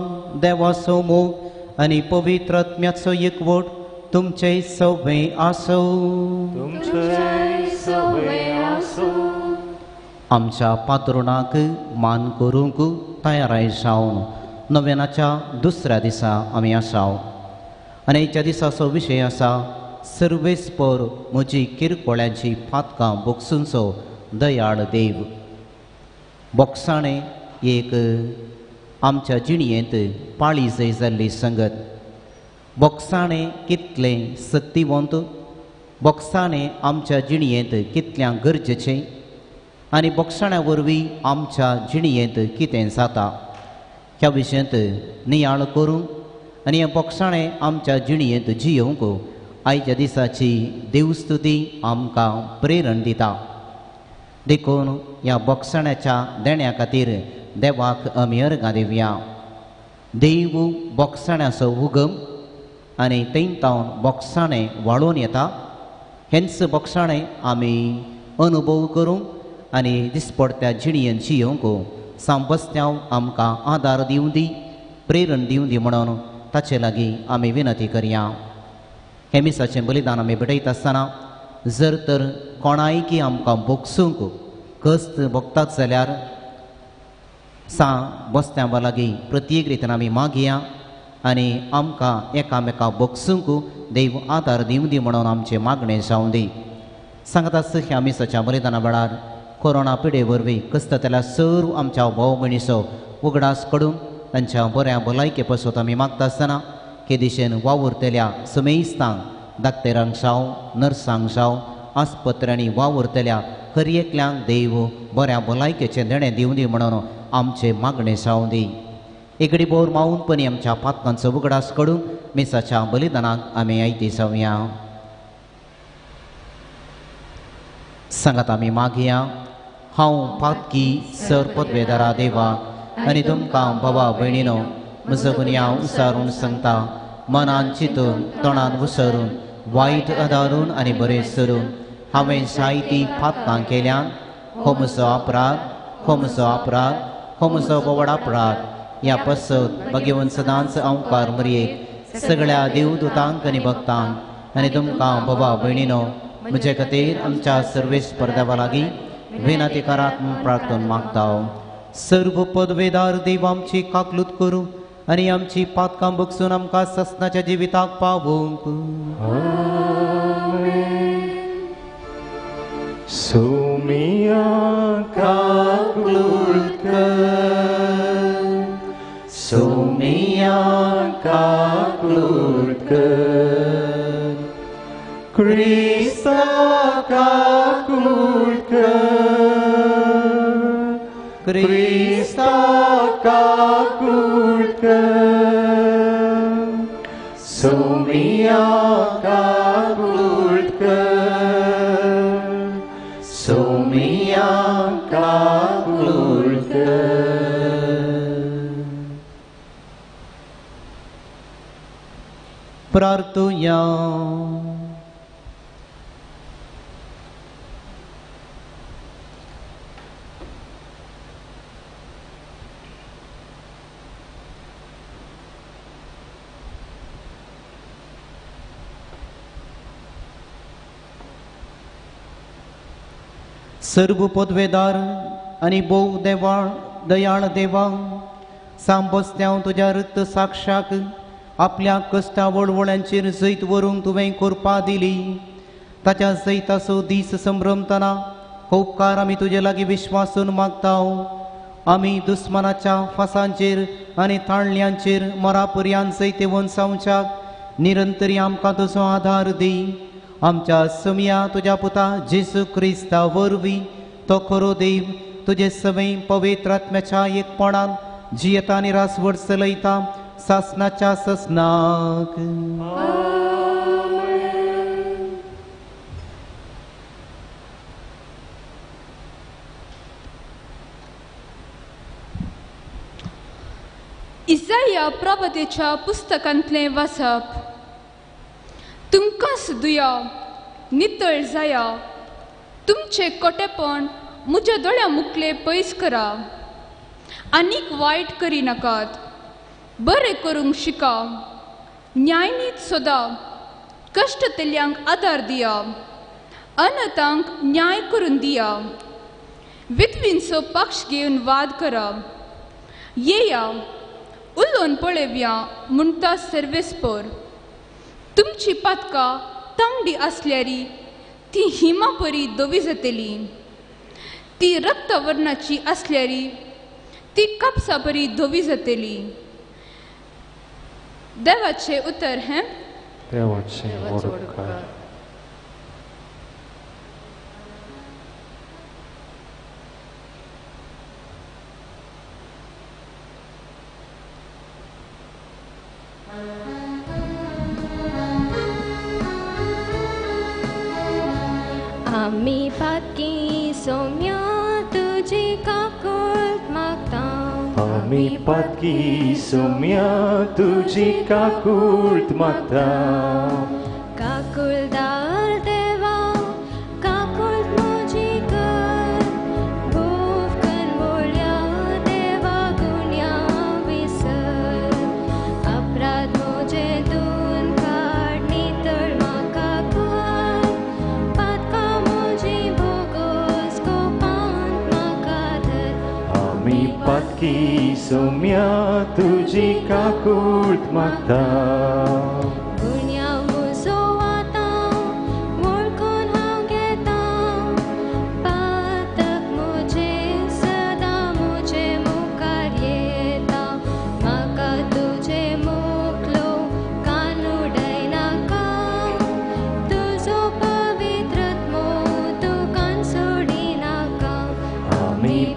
देवाचो मोग आनी पवित्र आत्म्याचो एकवट तुमचे सवे आसो. आमच्या पात्रुणाक मान करूंक तयार जावन नव्यानाच्या दुसऱ्या दिसा आमी आसाव आनी आयच्या दिसाचो विशय आसा सर्वेस्पर म्हजी किरकोळ्यांची पातकां बोगसूंचो दयाळ देव. बोगसाणें एक आमच्या जिणयेंत पाळी जय जाल्ली संगत. बोगसाणें कितलें सक्तिवंत, बोगसाणें आमच्या जिणयेंत कितल्यां गरजेचें आनी बोगसाण्या वरवीं आमच्या जिणयेंत कितें जाता ह्या विशयांत नियाळ करूंक आनी हें बोगसाणें आमच्या जिणयेंत जियोवंक आयच्या दिसाची देवस्तुती आमकां प्रेरण दिता. देखून ह्या बोगसाण्याच्या देण्या खातीर देवाक आमी अर्गां दिवया. देव बोगसाण्याचो उगम आनी थंय बोगसाणें वाळोवन येता. हेंच बोगसाणें आमी अनुभव करूंक आनी दिसपडत्या जिणयेन जियोवंक सांबस्त्यांव आमकां आदार दिवं दी, प्रेरण दिवं दी म्हणून ताचे लागीं आमी विनंती करया. हें मिसाचें बलिदान आमी भेटयता आसतना जर तर कोणायकी आमकां भोगसूंक कश्ट भोगतात जाल्यार सा बस्त्यां लागीं प्रत्येक रितीन आमी मागया आनी आमकां एकामेका भोगसूंक देव आदार दिवं दी म्हणून आमचें मागणें जावं दी. सांगता ह्या मिसाच्या बलिदाना वेळार कोरोना पिडे वरवीं कसतल्या सर्व आमच्या भाव भयणीचो उगडास काडून तांच्या बऱ्या भलायके पासत आमी मागता आसतना हे दिशेन वावुरतल्या समेस्तांक दाक्तेरांक जावं, नर्सांक जावं, आस्पत्र्यांनी वावुरतल्या हर एकल्यांक देव बऱ्या भलायकेचें देणें दिवं दी म्हणून आमचें मागणें जावं दी. एकडे बोर मावूनपणी आमच्या पातकांचो उगडास करून मिसाच्या बलिदानाक आमी आयती जावया. सांगात आमी मागया. हांव पातकी सर पदवेदारा देवा आनी तुमकां भावा भयणीनो म्हजो गुन्यांव उसारून सांगता. मनान चिंतून, तोंडान उसरून, वायट अदारून आनी बरें सरून हांवें जायतीं पातकां केल्यान. हो म्हजो अपराध, हो म्हजो अपराध, हो म्हजो व्हड अपराध. ह्या पसत भगेवन सदांच अंकार मरयेक सगळ्या देवदूतांक आनी भक्तांक आनी तुमकां बाबा भयणीनो म्हजे खातीर आमच्या सर्वेस्पर देवा लागीं विनंती करात म्हूण प्रार्थना मागता. सर्व पदवेदार देव आमची काकलूत करूं आनी आमची पातकां बगसून आमकां ससनाच्या जिविताक पावोवंक. सोमिया काकलूत कर, सोमिया काकलूत कर, क्रिस्ता काकलूत कर, क्रिस्ता काकलूत कर, सोमिया काकलूत कर, सोमिया काकलूत कर. प्रार्थुया. सर्व पदवेदार आनी भोव देवाळ दयाळ देवा, सांबस्त्यांव तुज्या रक्त साक्षाक आपल्या कश्टा वळवळ्यांचेर जैत व्हरूंक तुवें कृपा दिली. ताच्या जैताचो दीस संभ्रमतना उपकार आमी तुजे लागीं विश्वासून मागता. आमी दुस्मानाच्या फासांचेर आनी ताळण्यांचेर मरापर्यान जैतेवन जावच्याक निरंतरी आमकां तुजो आदार दी. आमच्या समया तुज्या पुता जेजू क्रिस्ता वरवीं तो खरो देव तुजे सवय पवित्र आत्म्याच्या एकपणान जियेता आनी रासवड चलयता सासनाच्या ससनाक. इजाया प्रभातेच्या पुस्तकांतलें वाचप. तुमकां सुदुया नितळ जाया, तुमचें कोटेपण म्हज्या दोळ्या मुखले पयस करा, आनीक वायट करिनाकात, बरें करूंक शिका, न्यायनीत सोदा, कश्टतेल्यांक आदार दिया, अनाथांक न्याय करून दिया, विधवींचो पक्ष घेवन वाद करा. येया उलोवन पळोवया म्हणटा सर्वेस्पर. तुमची पातकां तांबडी आसल्यारी ती हिमा परी धवी जातली, ती रक्तवर्णाची आसल्यारी ती कापसा परी धवी जातली. देवाचें उतर हें. देवाचें उपकार. आमी पातकी सोम्या तुजी काकूट मागता. आमी पातकी सोम्या तुजी काकूट मागता. काकुलदार देवा काकूट म्हजी कर, भोव कनवळ्या देवा गुन्यांव विसर, अपराध म्हजे धुवन काड नितळ म्हाका कर, पातकां म्हजी भोगोस कोपांत म्हाका धर. आमी पातकी सोम्या तुजी काकूट मागता. गुन्यांव म्हजो आतां वळखून हांव घेता, पातक म्हजें सदां म्हजे मुखार येता, म्हाका तुजें मुखलो कान उडयनाका,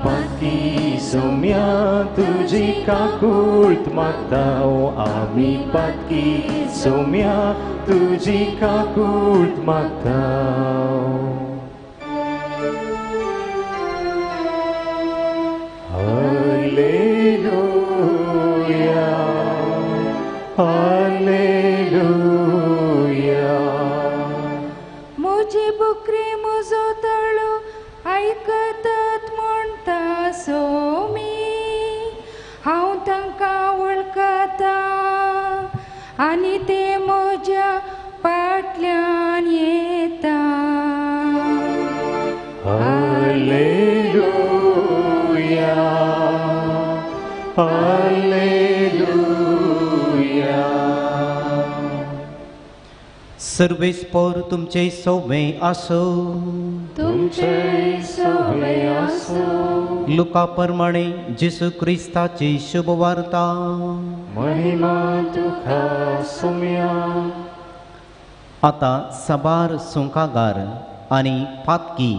पातकी सोम्या तुजी काकूळत मागता, आमी पातकी सोम्या तुजी काकूळत मागता. Hallelujah, hallelujah. म्हजे बकरे म्हजो तळो आयकतात म्हणटा सोमी, हांव तांकां वळखता आनी ते म्हज्या फाटल्यान येता. Hallelujah, hallelujah. सर्वेस्पोर तुमचे सोवे आसो, तुमचे सोवे आसो. लुका प्रमाणे जेसू क्रिस्ताची शुभवार्ता. महिमा तुका सोम्या. आतां साबार सुंकागार आनी पातकी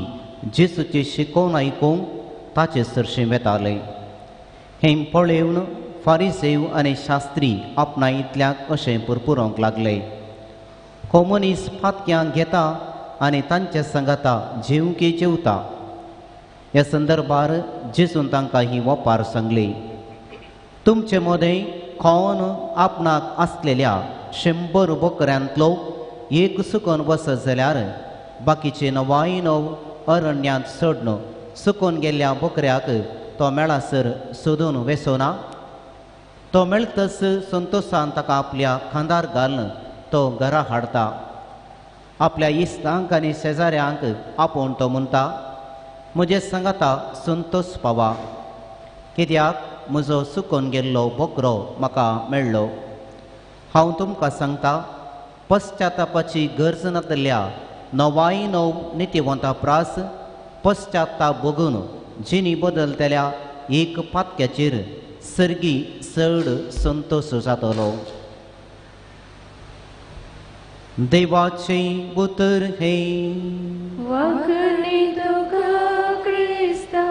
जेसूची शिकोवन आयकूंक ताचे सरशीं वेताले. हें पळेवन फारिसेव आनी शास्त्री आपणा इतल्याक अशें पुरपुरोंक लागले, हो मनीस पातक्यांक घेता आनी तांच्या सांगाता जेवंकी जेवता. ह्या संदर्भार जेसून तांकां ही वपार सांगली, तुमचे मदें कोण आपणाक आसलेल्या 100 बकऱ्यांतलो एक सुकोन वचत जाल्यार बाकीचे 99 अरण्यांत सोडून सुकोन गेल्ल्या बकऱ्याक तो मेळासर सोदून वेसोना? तो मेळतच संतोषान ताका आपल्या खांदार घालून तो घरा हाडटा. आपल्या इश्टांक आनी शेजाऱ्यांक आपोवन तो म्हणटा, म्हजे सांगाता संतोष पावा, कित्याक म्हजो सुकोन गेल्लो बकरो म्हाका मेळ्ळो. हांव तुमकां सांगता, पश्चातापाची गरज नातल्या 99 नितीवंता प्रास पश्चाताप भोगून जिणी बदलतल्या एक पातक्याचेर सर्गी चड संतोष जातलो. देवाचें उतर हें. वागणे तुका क्रिस्ता.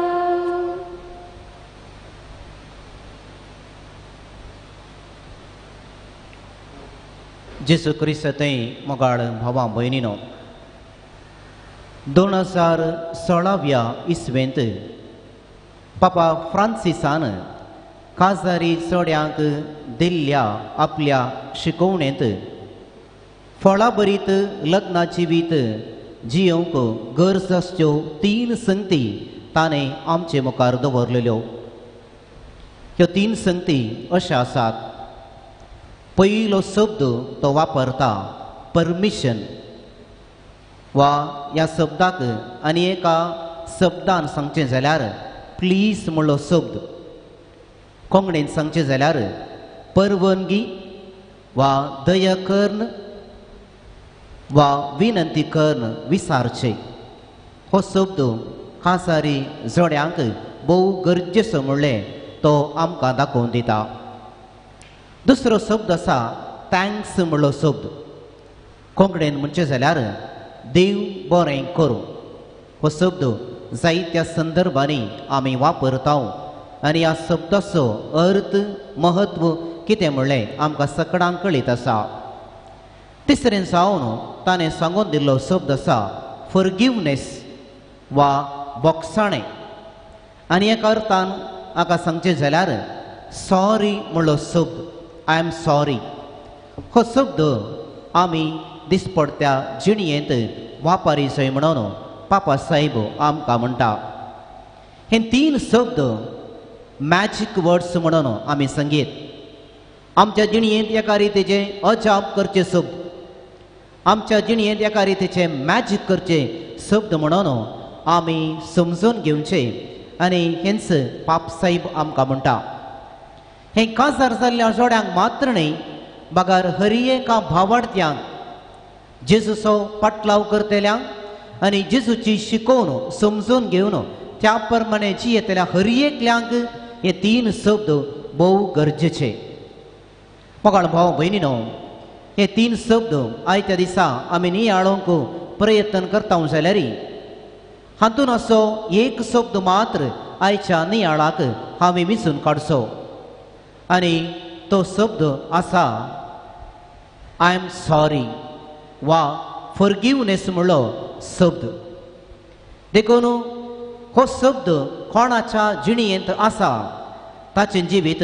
जेसू क्रिस्त थंय मोगाळ भावा भयणीनो, 2016व्या इस्वेंत पापा फ्रांसिसान काजारी चोड्यांक दिल्ल्या आपल्या शिकोवणेंत फळाभरीत लग्ना जिवीत जियोंक गरज आसच्यो 3 संगती ताणें आमचे मुखार दवरलेल्यो. ह्यो 3 संगती अश्यो आसात. पयलो शब्द तो वापरता परमिशन, वा ह्या शब्दाक आनी एका शब्दान सांगचें जाल्यार प्लीज म्हणलो शब्द. कोंकणीन सांगचें जाल्यार परवानगी वा दया कर्ण वा विनंती कर्ण विसारचे. हो शब्द कासारी जोड्यांक भोव गरजेचो म्हणलें तो आमकां दाखोवन दिता. दुसरो शब्द आसा thanks म्हणलो शब्द. कोंकणीन म्हणचें जाल्यार देव बरें करूं. हो शब्द जायत्या संदर्भांनी आमी वापरता आनी ह्या शब्दाचो अर्थ महत्व कितें म्हणलें आमकां सगळ्यांक कळीत आसा. तिसरें जावन ताणें सांगून दिल्लो शब्द आसा फॉरगिवनेस वा बोगसाणें. आनी एका अर्थान हाका सांगचें जाल्यार सॉरी म्हणलो शब्द, I am sorry. हो शब्द आमी दिसपडत्या जिणयेंत वापरिचोय म्हणून पापा साहेब आमकां म्हणटा. हे 3 शब्द मॅजीक वर्ड्स म्हणून आमी सांगीत. आमच्या जिणयेंत एका रितीचे अजाप करचे शब्द, आमच्या जिणयेंत एका रितीचे मॅजीक करचे शब्द म्हणून आमी समजून घेवचे आनी हेंच पापसाहेब आमकां म्हणटा. हें काजार जाल्ल्या जोड्यांक मात्र न्हय, बगर हर एका भावार्थ्यांक जेजूचो पाटलाव करतल्यांक आनी जेजूची शिकोवन समजून घेवन त्या प्रमाणे जियेतल्या हर एकल्यांक हे 3 शब्द भोव गरजेचे. मोगाळ भाव भयणीनो, हे 3 शब्द आयत्या दिसा आमी नियाळोंक प्रयत्न करता जाल्यार हातून असो एक शब्द मात्र आयच्या नियाळाक हांवें विंचून काडचो आनी तो शब्द आसा I am sorry वा फॉरगिवनेस म्हणलो शब्द. देखून हो शब्द कोणाच्या जिणेंत आसा ताचें जिवीत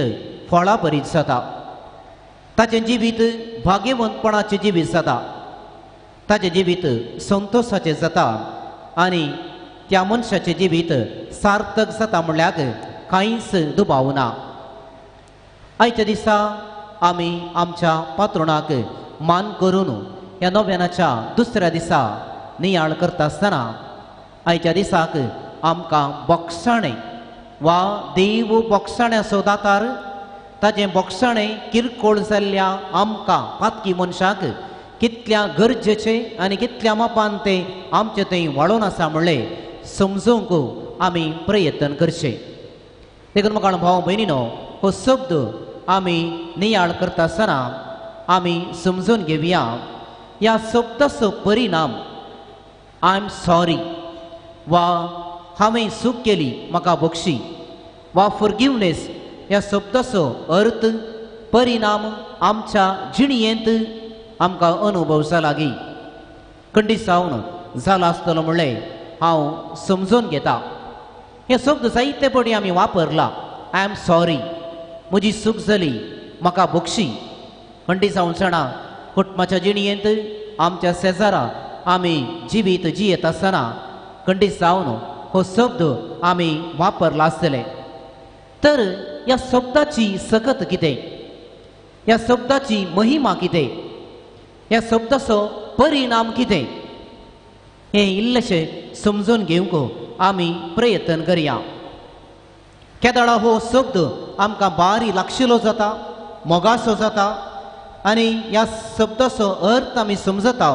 फळाभरीत जाता, ताचें जिवीत भाग्यवंतपणाचें जिवीत जाता, ताचें जिवीत संतोशाचें जाता आनी त्या मनशाचें जिवीत सार्थक जाता म्हणल्यार कांयच दुबाव ना. आयच्या दिसा आमी आमच्या पात्रोणाक मान करून ह्या नव्यानाच्या दुसऱ्या दिसा नियाळ करता आसतना आयच्या दिसाक आमकां बोगसाणें वा देव बोगसाण्याचो दातार ताचें बोगसाणें किरकोळ जाल्ल्या आमकां पातकी मनशाक कितल्या गरजेचें आनी कितल्या मापान तें आमचें थंय वाडोवन आसा म्हणलें समजूंक आमी प्रयत्न करचें. देखून म्हाका भाव भयणीनो हो शब्द आमी नियाळ करता आसतना आमी समजून घेवया ह्या शब्दाचो परिणाम I am sorry वा हांवें चूक केली म्हाका बक्षी वा फॉरगिवनेस ह्या शब्दाचो अर्थ परिणाम आमच्या जिणेंत आमकां अनुभवचा लागीं खंडीत जावन जाला आसतलो म्हणलें हांव समजून घेता. हे शब्द जायते पटी आमी वापरला. I am sorry, म्हजी चूक जाली म्हाका बक्षी. खंडीत जावन जाणा कुटुंबाच्या जिणेंत आमच्या शेजारा आमी जिवीत जियेत आसतना खंडीत जावन हो शब्द आमी वापरला आसतले. तर ह्या शब्दाची सकत कितें, ह्या शब्दाची महिमा कितें, ह्या शब्दाचो परिणाम कितें हें इल्लेशें समजून घेवंक आमी प्रयत्न करया. केदळा हो शब्द आमकां बारी लागशिलो जाता, मोगासो जाता आनी ह्या शब्दाचो अर्थ आमी समजता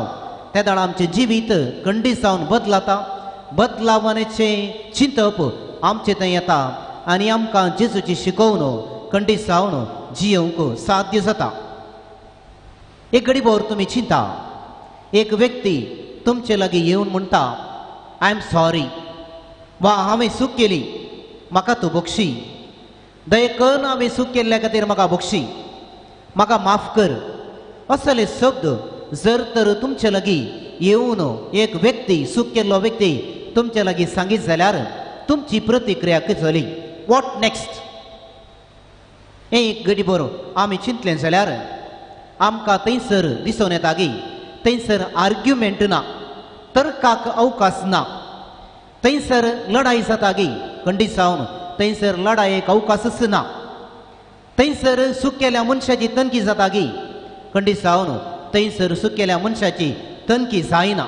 तेदळा आमचें जिवीत खंडीत जावन बदलाता. बदलावण्याचें चिंतप आमचें थंय येता आनी आमकां जेजूची शिकोवण खंडीत जावन जियोवंक साध्य जाता. एक घडीभर तुमी चिंता, एक व्यक्ती तुमचे लागीं येवन म्हणटा I am sorry वा हांवें चूक केली म्हाका तूं बक्षी, दया करून हांवें चूक केल्ल्या खातीर म्हाका बक्षी, म्हाका माफ कर. असले शब्द जर तर तुमचे लागीं येवन एक व्यक्ती चूक केल्लो व्यक्ती तुमचे लागीं सांगीत जाल्यार तुमची प्रतिक्रिया कितें जाली, what next? हें एक घडी बरो आमी चिंतलें जाल्यार आमकां थंयसर दिसून येता की थंयसर आर्ग्युमेंट ना, तर्काक अवकाश ना, थंयसर लढाई जाता की खंडीत जावन थंयसर लढायेक अवकाशच ना, थंयसर चूक केल्या मनशाची तनकी जाता की खंडीत जावन थंयसर चूक केल्या मनशाची तनकी जायना,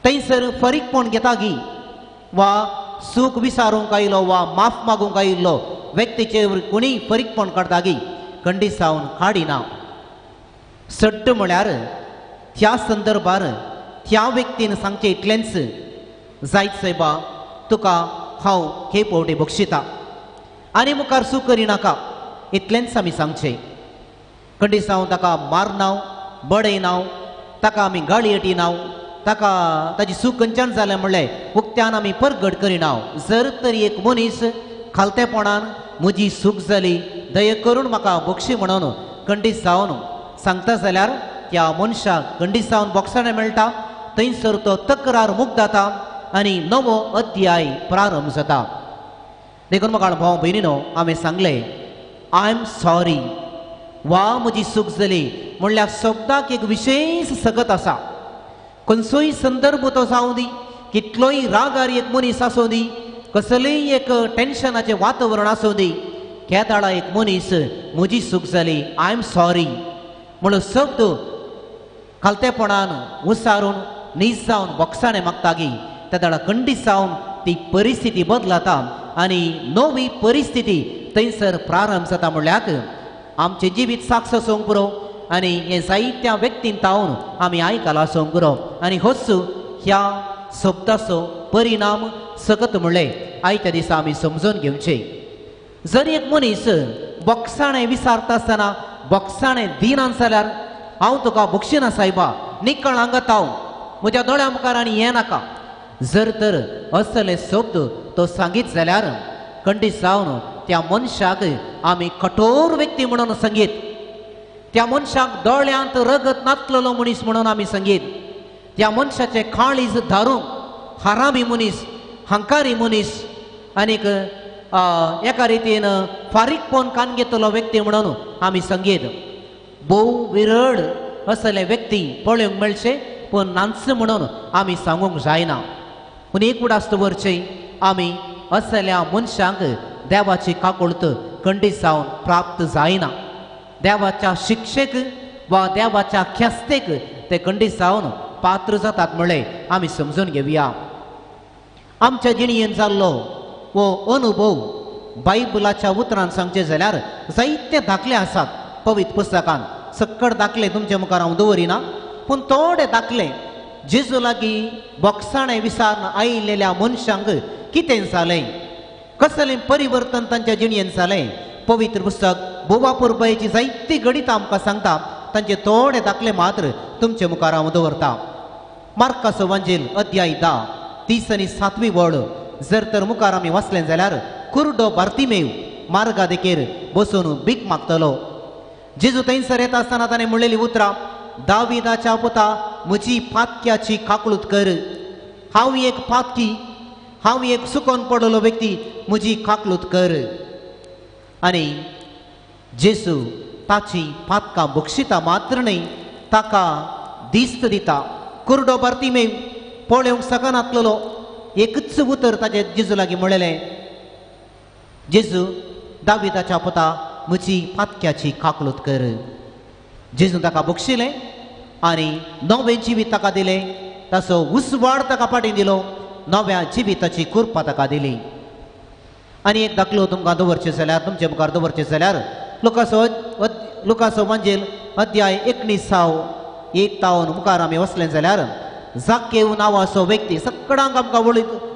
थंयसर फरीकपण घेता की वा चूक विसारूंक आयलो वा माफ मागूंक आयिल्लो व्यक्तीचेर कोणीय फरीकपण काडटा की खंडीत जावन काडिना. सट्ट म्हळ्यार त्या संदर्भार त्या व्यक्तीन सांगचें इतलेंच, जायत सायबा तुका हांव हे पावटी बक्षिता आनी मुखार चूक करिनाका, इतलेंच आमी सांगचें. खंडीत जावन ताका मारनाव, बडयनाव, ताका आमी गाळी येटिनाव, ताका ताजी चूक खंयच्यान जालें म्हणलें उक्त्यान आमी परगट करिनाव. जर तरी एक मनीस खालतेपणान म्हजी चूक जाली दया करून म्हाका बक्षी म्हणून खंडीत जावन सांगता जाल्यार त्या मनशाक खंडीत जावन बोगसाणें मेळटा, थंयसर तो तक्रार मुक्त जाता आनी नवो अध्याय प्रारंभ जाता. देखून म्हाका भाव भयणीनो हांवें सांगलें I am sorry वा म्हजी चूक जाली म्हणल्यार शब्दाक एक विशेश सकत आसा. खंयचोय संदर्भ तो जावं दी, कितलोय रागार एक मनीस आसूं दी, कसलेय एक टेन्शनाचें वातावरण आसूं दी, केदाळा एक मनीस म्हजी चूक जाली I am sorry म्हणून शब्द खालतेपणान उसारून नीज जावन बोगसाणें मागता की तेदळा खंडीत जावन ती परिस्थिती बदलता आनी नवी परिस्थिती थंयसर प्रारंभ जाता. म्हणल्यार आमचें जिवीत साक्ष आसूंक पुरो आनी हें जायत्या व्यक्तीन तावन आमी आयकलां आसूंक पुरो आनी होच ह्या शब्दाचो परिणाम सकत म्हणलें आयच्या दिसा आमी समजून घेवचें. जर एक मनीस बोगसाणें विसारता आसतना बोगसाणें दिना जाल्यार हांव तुका बक्षिना सायबा, निकळ हांगा हांव म्हज्या दोळ्या मुखार आनी हें नाका, जर तर असले शब्द तो सांगीत जाल्यार खंडीत जावन त्या मनशाक आमी कठोर व्यक्ती म्हणून सांगीत, त्या मनशाक दोळ्यांत रगत नातलेलो मनीस म्हणून आमी सांगीत, त्या मनशाचें काळीज धारूंक हरामी मनीस, हंकारी मनीस आनीक एका रितीन फारीकपण कान घेतलो व्यक्ती म्हणून आमी सांगीत. भोव विरळ असले व्यक्ती पळोवंक मेळचे पूण नाच म्हणून आमी सांगूंक जायना. पूण एक उडास दवरचें आमी असल्या मनशांक देवाची काकुळत खंडीत जावन प्राप्त जायना. देवाच्या शिक्षेक वा देवाच्या ख्यास्तेक ते खंडीत जावन पात्र जातात म्हणलें आमी समजून घेवया. आमच्या जिणेंत जाल्लो हो अनुभव बायबलाच्या उतरान सांगचें जाल्यार जायते दाखले आसात पवित्र पुस्तकान. सक्कड दाखले तुमच्या मुखार हांव दवरिना पूण थोडे दाखले जेजू लागीं बोगसाणें विसारून आयिल्ल्या मनशांक कितें जालें, कसलें परिवर्तन तांच्या जिणेंत जालें, पवित्र पुस्तक बोवा पुरबायेची जायती गणितां आमकां सांगता. तांचे थोडे दाखले मात्र तुमचे मुखार हांव दवरता. मार्काचो वांजेल अध्याय 10 30 आनी 7वी वळ जर तर मुखार आमी वाचलें जाल्यार कुरडो बार्तिमेव मार्गा देखेर बसून भीक मागतलो. जेजू थंयसर येता आसतना ताणें म्हणलेली उतरां, दाविदाच्या पुता म्हजी पातक्याची काकळूत कर. हांव एक पातकी, हांव एक सुकोन पडलेलो व्यक्ती, म्हजी काकळूत कर. आनी जेजू ताची पातकां बक्षिता मात्र न्हय, ताका दिस्त दिता. कुरडो बार्तिमेव पळोवंक शकनातलेलो एकच उतर ताचे जेजू लागीं म्हणलेलें, जेजू दाविदाच्या पुता म्हजी पातक्याची काकळूत कर. जेजून ताका बक्षिलें आनी नवें जिवीत ताका दिलें. ताचो उसवाड ताका फाटीं दिलो, नव्या जिविताची कृपा ताका दिली. आनी एक दाखलो तुमकां दवरचें जाल्यार, तुमचे मुखार दवरचें जाल्यार लुकासो वांजेल अध्याय 19 1 तावन मुखार आमी वचलें जाल्यार जाकेव नांवाचो व्यक्ती सगळ्यांक आमकां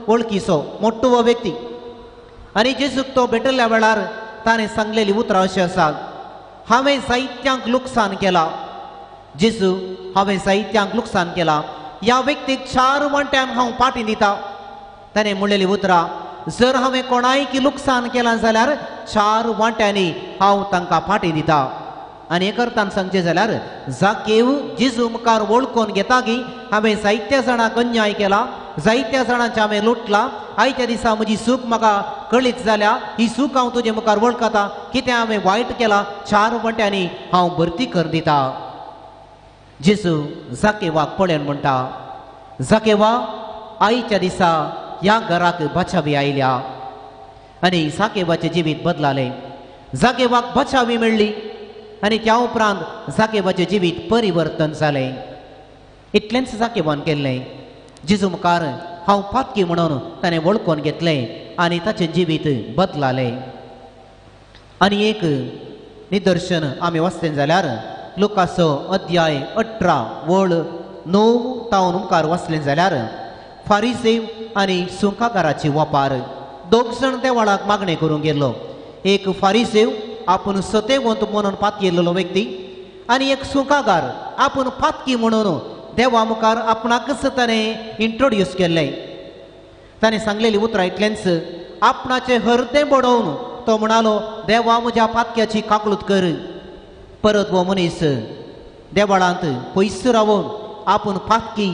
वळखीचो मोठो हो व्यक्ती. आनी जेजूक तो भेटल्या वेळार ताणें सांगलेली उतरां अशीं आसात, हांवें जायत्यांक लुकसाण केलां जेजू, हांवें जायत्यांक लुकसाण केलां, ह्या व्यक्तीक 4 वांट्यान हांव पाटी दिता. ताणें म्हणलेली उतरां, जर हांवें कोणायकी लुकसाण केलां जाल्यार 4 वांट्यांनी हांव तांकां पाटी दिता. आनी एक अर्थान सांगचें जाल्यार जाकेव जेजू मुखार वळखून घेता की हांवें जायत्या जाणांक अन्याय केला, जायत्या जाणांचें हांवें लुटलां, आयच्या दिसा म्हजी चूक म्हाका कळीत जाल्या, ही चूक हांव तुजे मुखार वळखता, कितें हांवें वायट केलां, 4 वांट्यांनी हांव भरती कर दिता. जेजू जाकेवाक पळोवन म्हणटा, जाकेवा आयच्या दिसा ह्या घराक बचावी आयल्या. आनी जाकेवाचें जिवीत बदलालें. जाकेवाक बचावी मेळ्ळी आनी त्या उपरांत जाकेवाचें जिवीत परिवर्तन जालें. इतलेंच जाकेवान केल्लें, जेजू मुखार हांव पातकी म्हणून ताणें वळखून घेतलें आनी ताचें जिवीत बदलालें. आनी एक निदर्शन आमी वाचलें जाल्यार लुकासो अध्याय 18 वळ 9 तावन मुखार वाचलें जाल्यार फारिसेव आनी सुंकाकाराची वापार. दोग जाण देवळाक मागणें करूंक गेल्लो. एक फारिसेव आपूण सतेवंत म्हणून पातयेल्लो व्यक्ती आनी एक सुंकागार आपूण पातकी म्हणून देवा मुखार आपणाकच ताणें इंट्रोड्यूस केल्लें. ताणें सांगलेली उतरां इतलेंच, आपणाचें हरतें बडोवन तो म्हणालो, देवा म्हज्या पातक्याची काकळूत कर. परत हो मनीस देवळांत पयस रावून आपूण पातकी,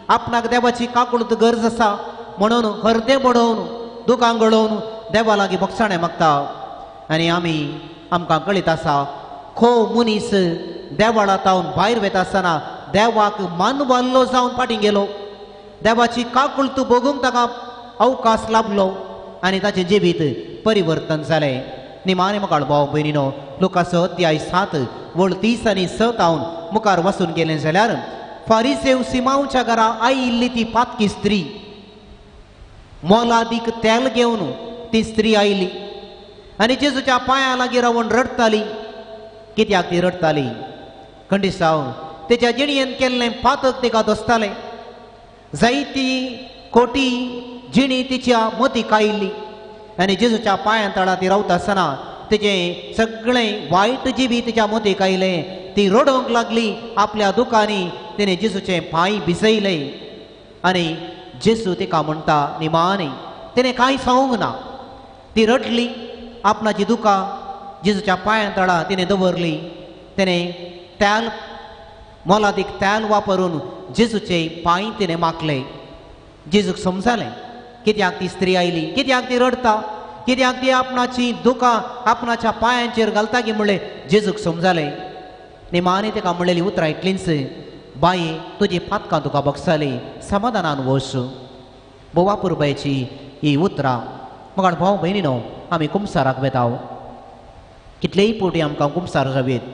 आपणाक देवाची काकळूत गरज आसा म्हणून हरतें बडोवन दुकां गळोवन देवा लागीं बक्षाणें मागता. आनी आमी आमकां कळीत आसा, खो मनीस देवळा तावन भायर वता आसतना देवाक मानवाल्लो जावन फाटीं गेलो. देवाची काकूळत भोगूंक ताका अवकाश लाभलो आनी ताचें जिवीत परिवर्तन जालें. निमाणे मुखार भाव भयणीनो लुकासो अध्याय 7 वळ 30 आनी 6 तावन मुखार वचून गेलें जाल्यार फारिसेव सिमांवच्या घरा आयिल्ली ती पातकी स्त्री मोलादीक तेल घेवन ती स्त्री आयली आनी जेजूच्या पांयां लागीं रावन रडटाली. कित्याक ती रडटाली? खंडीसावन तेच्या जिणेन केल्लें पातक तिका दोसतालें. जायती खोटी जिणी तिच्या मतीक आयिल्ली आनी जेजूच्या पांयां तळा ती रावता आसतना तेजें सगळें वायट जिवी तिच्या मतीक आयलें. ती रडोवंक लागली. आपल्या दुकांनी तिणें जेजूचे पांय भिजयले आनी जेजू तिका म्हणटा निमाणी तिणें कांय सांगूंक ना. ती रडली, आपणाची दुकां जेजूच्या पांयां तळा तिणें दवरली. तिणें तेल मोलादीक तेल वापरून जेजूचे पांय तिणें माखले. जेजूक समजालें कित्याक ती स्त्री आयली, कित्याक ती रडता, कित्याक ती आपणाची दुकां आपणाच्या पांयांचेर घालता की म्हणलें जेजूक समजालें. निमाणी ताका म्हणलेली उतरां इतलींच, बाये तुजी पातकां तुका बगसाली, समाधानान वस. बोवा पुरबायची ही उतरां. मग भाव भयणी न्हू आमी कुमसाराक वेता, कितलेय पोटी आमकां कुमसार जावयेत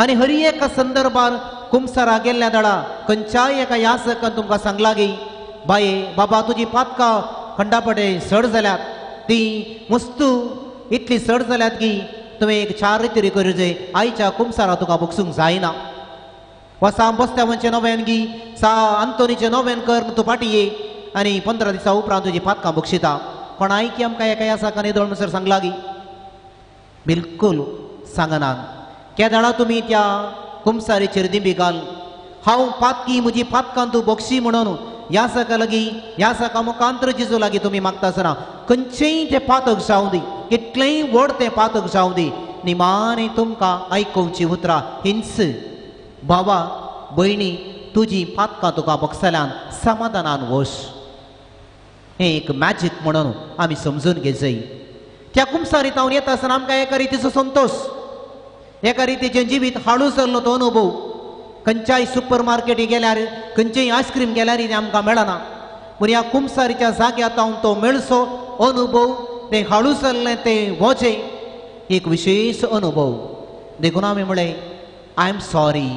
आनी हरी एका संदर्भार कुमसारा गेल्ल्या दळा खंयच्याय एका यासकान तुमकां सांगला गी बाये बाबा तुजी पातकां खंडापटे सड जाल्यात, ती मुस्तू इतली सड जाल्यात की तुवें एक चार तरी करूं जाय, आयच्या कुमसारा तुका बगसूंक जायना. वा सा बस्त्यावांचें नव्यान गी सा आंतोनीचें नव्यान कर, तूं फाटी ये आनी 15 दिसां उपरांत तुजी पातकां बक्षिता. कोणाय की आमकां एका यासकान येदोळ म्हणसर सांगला गी? बिलकूल सांगना. केदाळा तुमी त्या कुमसारीचेर दिंबी घाल, हांव पातकी म्हजी पातकां तूं बक्षी म्हणून यासका लागीं यासका मुखांतर जेजू लागीं तुमी मागता आसतना खंयचेंय तें पातक जावं दी, कितलेंय व्हड तें पातक जावं दी, निमाणें तुमकां आयकोवची उतरां हिंच, बाबा भयणी तुजी पातकां तुका बगसल्यान समाधानान वस. हें एक मॅजीक म्हणून आमी समजून घेवजय. त्या कुमसारीत हांव येता आसतना आमकां एका रितीचो संतोश, एका रितीचें जिवीत हाडू सरलो तो अनुभव. खंयच्याय सुपर मार्केटी गेल्यार, खंयचेय आयस्क्रीम गेल्यार तें आमकां मेळना, पूण ह्या कुमसारीच्या जाग्यार हांव तो मेळचो अनुभव, तें हाडू सरलें तें वचें एक विशेश अनुभव. देखून आमी म्हणलें I am sorry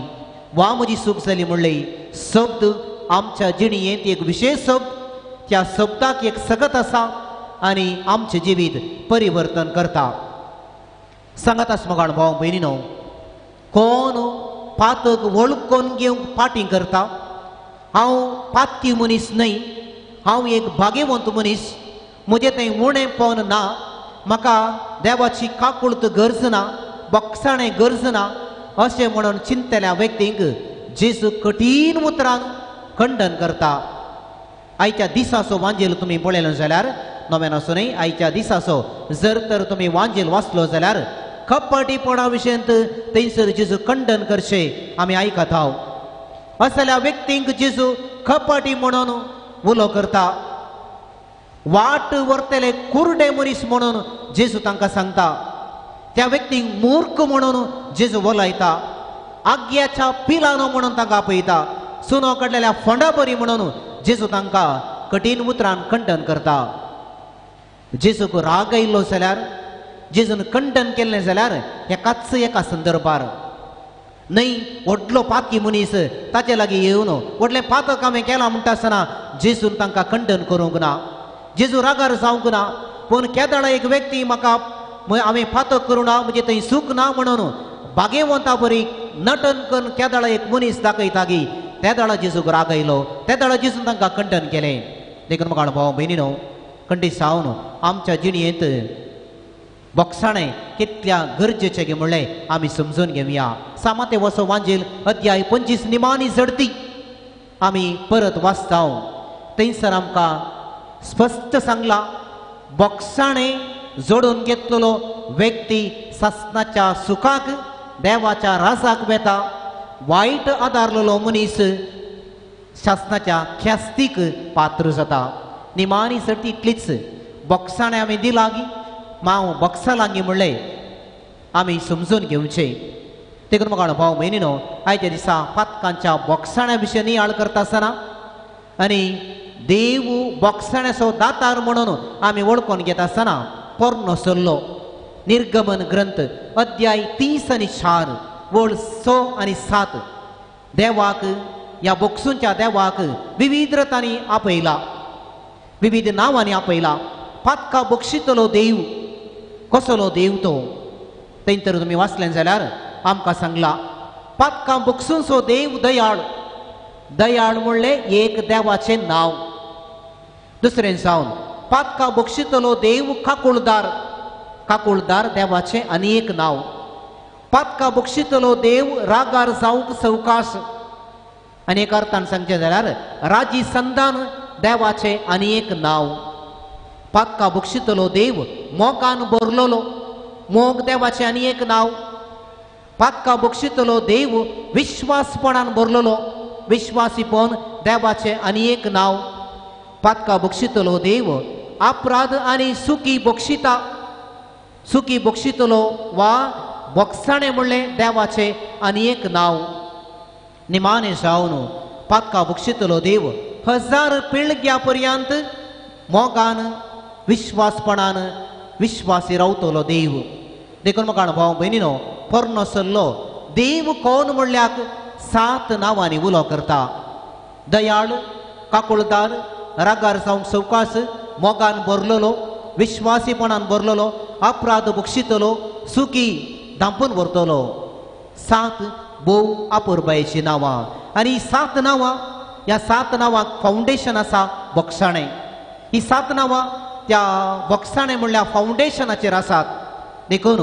वा म्हजी चूक जाली म्हणलें शब्द आमच्या जिणेंत एक विशेश शब्द, त्या शब्दाक एक सगत आसा आनी आमचें जिवीत परिवर्तन करता. सांगात आस मगाण भाव भयणी न्हू, कोण पातक वळखून घेवंक फाटीं करता, हांव पातकी मनीस न्हय, हांव एक भाग्यवंत मनीस, म्हजें तें उणेंपण ना, म्हाका देवाची काकुळत गरज ना, बक्षाणें गरज ना अशें म्हणून चिंतल्या व्यक्तींक जेजू कठीण उतरान खंडन करता. आयच्या दिसाचो वांजेल तुमी पळयलो जाल्यार नव्यान आसूं न्हय, आयच्या दिसाचो जर तर तुमी वांजेल वाचलो जाल्यार कपटीपणा विशयंत थंयसर जेजू खंडन करचें आमी आयकत हांव. असल्या व्यक्तींक जेजू कपटी म्हणून उलो करता. वाट व्हरतले कुरडे मनीस म्हणून जेजू तांकां सांगता. त्या व्यक्तींक मूर्ख म्हणून जेजू वलायता. आग्याच्या पिलानो म्हणून तांकां आपयता. सुनो काडलेल्या फोंडा बरी म्हणून जेजू तांकां कठीण उतरान खंडन करता. जेजूक राग आयलो जाल्यार, जेजून खंडन केल्लें जाल्यार एकाच एका संदर्भार न्हय, व्हडलो पातकी मनीस ताचे लागीं येवन व्हडलें पातक हांवें केलां म्हणटा आसतना जेजून तांकां खंडन करूंक ना, जेजू रागार जावंक ना. पूण केदाळा एक व्यक्ती म्हाका हांवें पातक करूं ना, म्हजें थंय सूख ना म्हणून भागेवंता बरी नटन करून केदाळा एक मनीस दाखयता की तेदाळा जेजूक राग आयलो, तेदाळा जेजून तांकां खंडन केलें. देखून म्हाका भाव भयणी न्हू, खंडीत जावन आमच्या जिणेंत बक्षाणें कितल्या गरजेचें गे म्हणलें आमी समजून घेवया. सामाते वसो वांजेल अध्याय 25 निमाणी झडती आमी परत वाचता. थंयसर आमकां स्पश्ट सांगला, बक्षाणें जोडून घेतलेलो व्यक्ती सासणाच्या सुखाक देवाच्या राजाक वेता, वायट आदारलेलो मनीस शासनाच्या ख्यास्तीक पात्र जाता. निमाणी सर्ती इतलीच, बक्षाणें आमी दिलां गी माव बक्षां लागीं म्हणलें आमी समजून घेवचें. देखून म्हाका भाव भयणी न्हू, आयच्या दिसा पातकांच्या बक्षाण्या विशयी नियाळ करता आसतना आनी देव बक्षाण्याचो दातार म्हणून आमी वळखून घेता आसतना पोरणो सल्लो निर्गमन ग्रंथ अध्याय 30 आनी 4 वळ 6 आनी 7 देवाक ह्या बक्षूंच्या देवाक विविध रतांनी आपयला, विविध नांवांनी आपयला. पातका बक्षितलो देव कसलो देव तो थंय तर तुमी वाचलें जाल्यार आमकां सांगला, पातकां बक्षूंचो देव दयाळ. दयाळ म्हणलें एक देवाचें नांव. दुसरें जावन पातकां बक्षितलो देव काकुळदार, काकुळदार देवाचें आनी एक नांव. पातकां बक्षितलो देव रागार जावंक सवकास. आनी एक अर्थान सांगचें जाल्यार राजी संदान देवाचें आनी एक नांव. पातकां बक्षितलो देव मोगान भरलेलो, मोग देवाचें आनी एक नांव. पातकां बक्षितलो देव विश्वासपणान भरलेलो, विश्वासीपण देवाचें आनी एक नांव. पातकां बक्षितलो देव अपराध आनी सुकी बक्षिता, सुकी बक्षितलो वा बक्षाणें म्हणलें देवाचें आनी एक नांव. निमाणें जावन पातकां बक्षितलो देव हजार पिळग्या पर्यंत मोगान विश्वासपणान विश्वासी रावतलो देव. देखून म्हाका भाव भयणीनो, पोरणो सल्लो देव कोण म्हणल्याक 7 नांवांनी उलो करता. दयाळ, काकुळदार, रागार जावंक सवकास, मोगान भरलेलो, विश्वासीपणान भरलेलो, अपराध बक्षितलो, सुकी धांपून व्हरतलो. 7 भोव अपुरबायेचीं नांवां. आनी 7 नांवां, ह्या 7 नांवांक फावंडेशन आसा बक्षाणें. ही 7 नांवां त्या बक्षाणें म्हणल्यार फावंडेशनाचेर आसात. देखून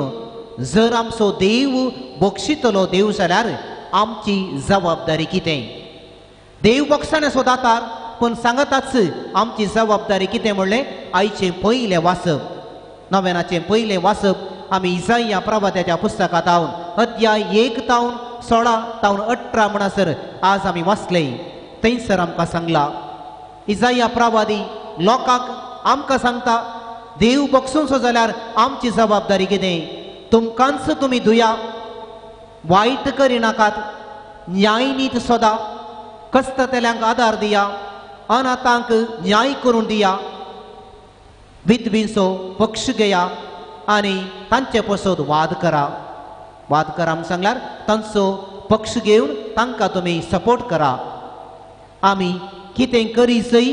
जर आमचो देव बक्षितलो देव जाल्यार आमची जबाबदारी कितें? देव बक्षाणें सोदातार पूण सांगताच आमची जबाबदारी कितें म्हणलें आयचें पयलें वाचप, नव्यानाचें पयलें वाचप आमी इजाया प्रवाद्याच्या पुस्तकांत तावन अध्याय 1 तावन 16 तावन 18 म्हणसर आज आमी वाचले. थंयसर आमकां सांगला इजाया प्रवादी लोकांक आमकां सांगता देव बक्षूंचो जाल्यार आमची जबाबदारी कितें? तुमकांच तुमी धुया, वायट करिनाकात, न्यायनीत सोदा, कश्टतल्यांक आदार दिया, अनाथांक न्याय करून दिया, विधवींचो पक्ष घेया आनी तांचे पसत वाद करा. वाद करा म्हूण सांगल्यार तांचो पक्ष घेवन तांकां तुमी सपोर्ट करा. आमी कितें करी जय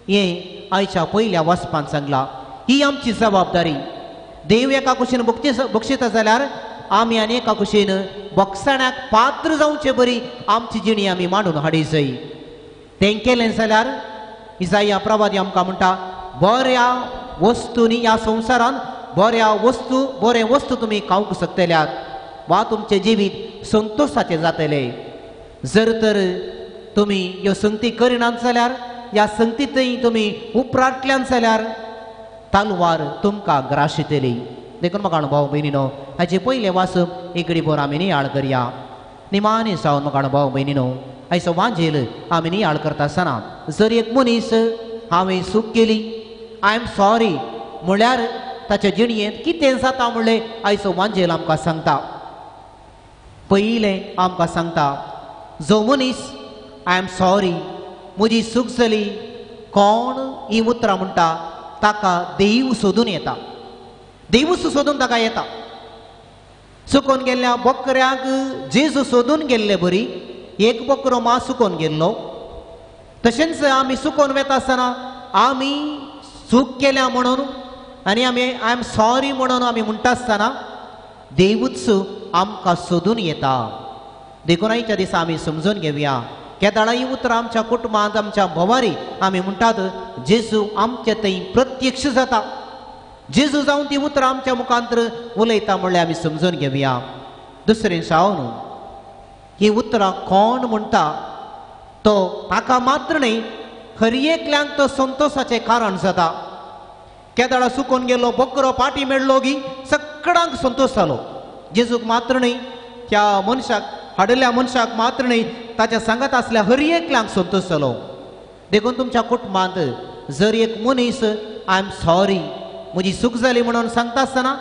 हें आयच्या पयल्या वाचपान सांगला. ही आमची जबाबदारी. देव एका कुशीन बक्षिता जाल्यार आमी आनी एका कुशीन बक्षाण्याक पात्र जावचे बरी आमची जिणी आमी मांडून हाडी जय. तें केलें जाल्यार इजाया प्रवादी आमकां म्हणटा बऱ्या वस्तूंनी ह्या संवसारान बऱ्या वस्तू बरें वस्तू तुमी खावंक शकतल्यात वा तुमचें जिवीत संतोशाचें जातलें. जर तर तुमी ह्यो संगती करिनात जाल्यार ह्या संगतींतय तुमी उपरांतल्यान जाल्यार तलवार तुमकां ग्राशितली. देखून म्हाका भाव भयणीनो, हाचे पयलें वाचप एक घडी भर आमी नियाळ करया. निमाणें जावन म्हाका भाव भयणीनो, आयचो वांजेल आमी नियाळ करता आसतना जर एक मनीस हांवें चूक केली, I am sorry म्हळ्यार ताच्या जिणयेंत कितें जाता म्हणलें आयचो वांजेल आमकां सांगता. पयलें आमकां सांगता जो मनीस I am sorry म्हजी चूक जाली कोण ही उतरां म्हणटा ताका देव सोदून येता. देवूच सोदून ताका येता. चुकोन गेल्ल्या बकऱ्याक जेजू सोदून गेल्ले बरी एक बकरो मा चुकोन गेल्लो. तशेंच आमी चुकोन वेता आसतना आमी चूक केल्या म्हणून आनी आमी I am sorry म्हणून आमी म्हणटा आसतना देवूच आमकां सोदून येता. देखून आयच्या दिसा आमी समजून घेवया केदाळा ही उतरां आमच्या कुटुंबांत आमच्या भोवारी आमी म्हणटात जेजू आमचे थंय प्रत्यक्ष जाता. जेजू जावन ती उतरां आमच्या मुखांत उलयता म्हणल्यार आमी समजून घेवया. दुसरें जावन ही उतरां कोण म्हणटा तो ताका मात्र न्हय हर एकल्यांक तो संतोशाचें कारण जाता. केदाळा सुकोन गेलो बकरो पाटी मेळ्ळो गी सगळ्यांक संतोश जालो. जेजूक मात्र न्हय त्या मनशाक हाडिल्ल्या मनशाक मात्र न्हय ताच्या सांगात आसल्या हर एकल्यांक संतोश जालो. देखून तुमच्या कुटुंबांत जर एक मनीस I am sorry म्हजी चूक जाली म्हणून सांगता आसतना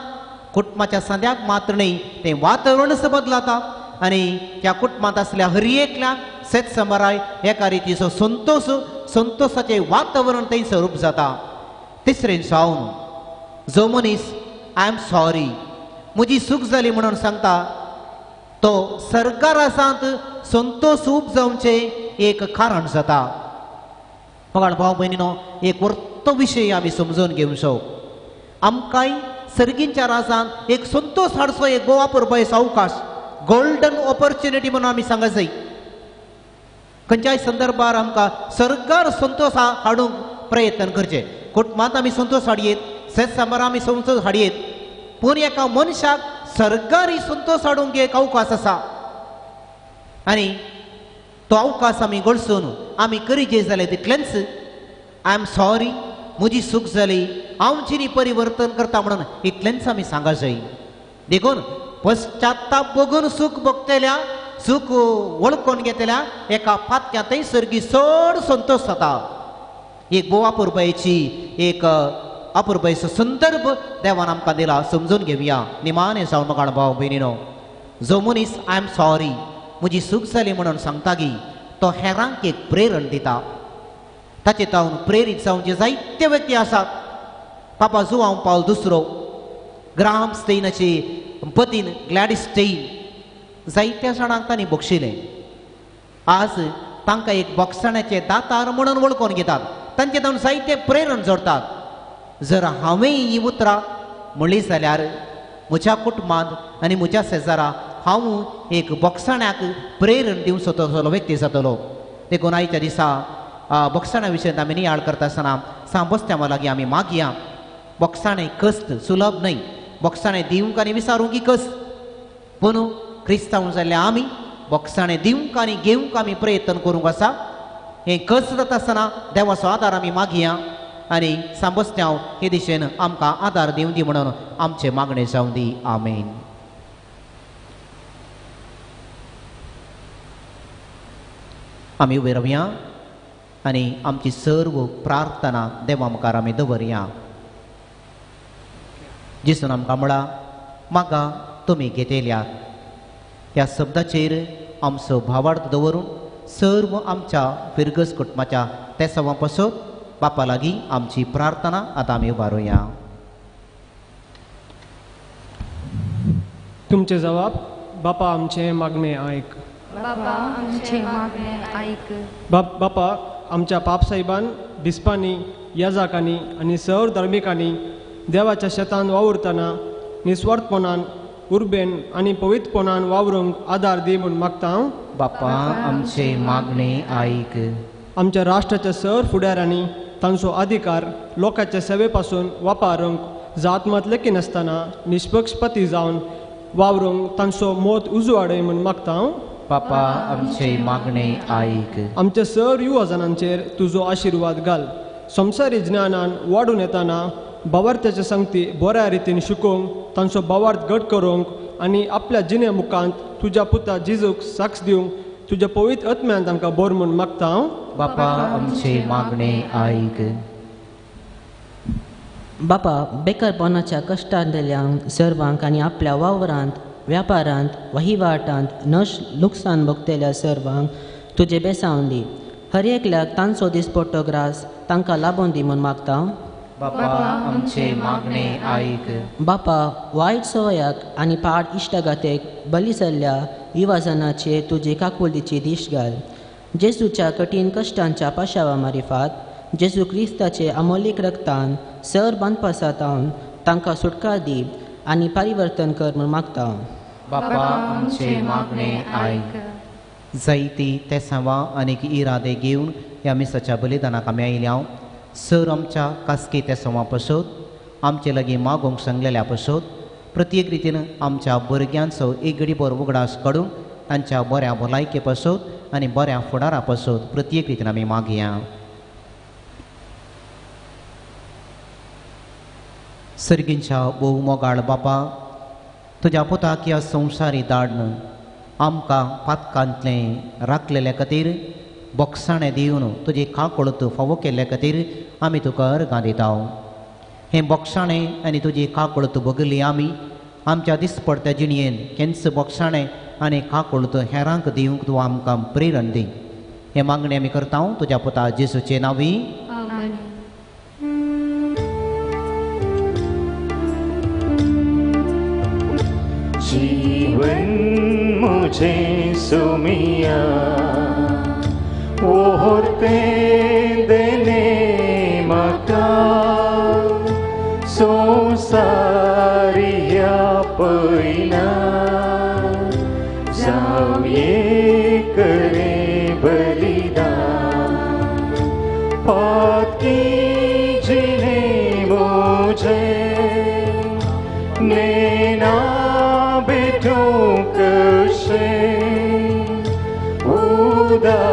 कुटुंबाच्या सांद्याक मात्र न्हय तें वातावरणच बदलता आनी त्या कुटुंबांत आसल्या हर एकल्याक सेत समराय एका रितीचो संतोश संतोशाचें वातावरण थंयसर रूप जाता. तिसरें जावन जो मनीस I am sorry म्हजी चूक जाली म्हणून सांगता तो सरकारासांत संतोश उपजावचें एक कारण जाता. बघा भाव भयणीनो, एक वर्तो विशय आमी समजून घेवचो. आमकांय सर्गींच्या राजान एक संतोश हाडचो एक गोवा पुरबायचो अवकाश, गोल्डन ऑपॉर्च्युनिटी म्हणून आमी सांगत जाय. खंयच्याय संदर्भार आमकां सरकार संतोश हाडूंक प्रयत्न करचे. कुटुंबांत आमी संतोश हाडयेत, शेत सांबार आमी संतोश हाडयेत, पूण एका मनशाक सरकारी संतोश हाडूंक एक अवकाश आसा आनी तो अवकाश आमी गळसून आमी करीजे जाले तितलेंच I am sorry, म्हजी चूक जाली, हांव जिणी परिवर्तन करता म्हणून इतलेंच आमी सांगा जाय. देखून पश्चाताप बघून सूख भोगतल्या, चूक वळखून घेतल्या एका पातक्यांतय सर्गी चड संतोश जाता. एक भोव अपुरबायेची एक अपुरबायेचो संदर्भ देवान आमकां दिला, समजून घेवया. निमाणे जावन म्हाका भाव भयणीनो, जो मनीस I am sorry म्हजी चूक जाली म्हणून सांगता गी तो हेरांक एक प्रेरण दिता. ताचे तावन प्रेरीत जावचे जायते व्यक्ती आसात. पापा जुवांव पावल दुसरो, ग्राहम स्टेनाची पतीन ग्लॅडीस स्टेन, जायत्या जाणांक तांणी बक्षिलें. आज तांकां एक बक्षाण्याचे दातार म्हणून वळखून घेतात, तांचे तावन जायते प्रेरण जोडतात. जर हांवें ही उतरां म्हणली जाल्यार म्हज्या कुटुंबांत आनी म्हज्या शेजारा हांव एक बक्षाण्याक प्रेरण दिवंक शकतलो व्यक्ती जातलो. देखून आयच्या दिसा बक्षाण्या विशयांत आमी नियाळ करता आसतना सांबस्त्या लागीं आमी मागया. बक्षाणें कश्ट सुलभ न्हय, बक्षाणें दिवंक आनी विसारूंक ही कश्ट. पूण क्रिस्तांव जाल्ले आमी बक्षाणें दिवंक आनी घेवंक आमी प्रयत्न करूंक आसा. हें कश्ट जाता आसतना देवाचो आदार आमी मागया आनी सांबस्त्यांव हे दिशेन आमकां आदार दिवं दी म्हणून आमचें मागणें जावं दी. आमेन. आमी उबे रावया आनी आमची सर्व प्रार्थना देवा मुखार आमी दवरया. जेजून आमकां म्हळां, म्हाका तुमी घेतल्यात. ह्या शब्दाचेर आमचो भावार्थ दवरून सर्व आमच्या फिरगज कुटुंबाच्या तेसांवा पासून बापा लागीं आमची प्रार्थना आतां आमी उबारुया. तुमचे जवाब बापा आमचें मागणें आयक. बापा आमचें मागणें आयक. बापा आमच्या पापसाहेबान, बिस्पांनी, याजाकांनी आनी सर धर्मिकांनी देवाच्या शेतान वावुरतना निस्वार्थपणान, उर्बेन आनी पवित्रपणान वावरूंक आदार दी म्हूण मागता हांव. बापा आमचें मागणें आयक. आमच्या राष्ट्राच्या सर फुडाऱ्यांनी तांचो अधिकार लोकांच्या सेवे पासून वापरूंक जातमत लेखिनासतना निष्पक्षपाती जावन वावरूंक तांचो मत उजवाडय म्हूण मागता हांव. बापा आमचें मागणें आयक. आमच्या सर युवा जाणांचेर तुजो आशिर्वाद घाल. संवसारी ज्ञानान वाडून येताना भावार्थाचे संगती बऱ्या रितीन शिकोवंक, तांचो भावार्थ घट करूंक आनी आपल्या जिणे मुखांत तुज्या पुता जिजूक साक्ष दिवंक तुज्या पवित्र आत्म्यान तांकां बोर म्हूण मागता हांव. बापा आमचें मागणें आयक. बापा बेकारपणाच्या कश्टांतल्या सर्वांक आनी आपल्या वावरांत, व्यापारांत, वहिवाटांत नश लुकसाण भोगतल्या सर्वांक तुजें बेसावन दी. हर एकल्याक तांचो दिसपट्टो ग्रास तांकां लाबोवन दी म्हूण मागता. बापा आमचें मागणें आयक. बापा वायट सवयाक आनी पाड इश्टागातेक बली जाल्ल्या युवाजनाचेर तुजे काकुळटीची दिश्ट घाल. जेजूच्या कठीण कश्टांच्या पाशावा मारिफात जेजू क्रिस्ताचे अमोलीक रक्तान सर बांदपासातावन तांकां सुटका दी आनी परिवर्तन कर म्हूण मागता. बापा आमचें मागणें आयक. जायती तेसांवां आनीक इरादे घेवन ह्या मिसाच्या बलिदानाक आमी आयल्या. सर आमच्या कास्की तेसांवां पसत आमचे लागीं मागोवंक सांगलेल्या पसत प्रत्येक रितीन आमच्या भुरग्यांचो एक घडीभर उगडास काडून तांच्या बऱ्या भलायके पसत आनी बऱ्या फुडारा पसत प्रत्येक रितीन आमी मागया. सर्गींच्या भोव मोगाळ बापा, तुज्या पुताक ह्या संवसारी धाडन आमकां पातकांतलें राखलेल्या खातीर बोगसाणें दिवन तुजी काकूळत फावो केल्ल्या खातीर आमी तुका अर्गां दिता. हें बोगसाणें आनी तुजी काकूळत भोगली आमी आमच्या दिसपडत्या जिणयेन केन्स बोगसाणें आनी काकूळत हेरांक दिवंक तूं आमकां प्रेरण दी. हें मागणें आमी करता तुज्या पुता जेजूचे नांवी. जीवन मुझे सुमिया ओहते देने मका संसारिया पैना जाऊये करे बलिदान पाकी जिने मुझे नैना बेटों कशे उदार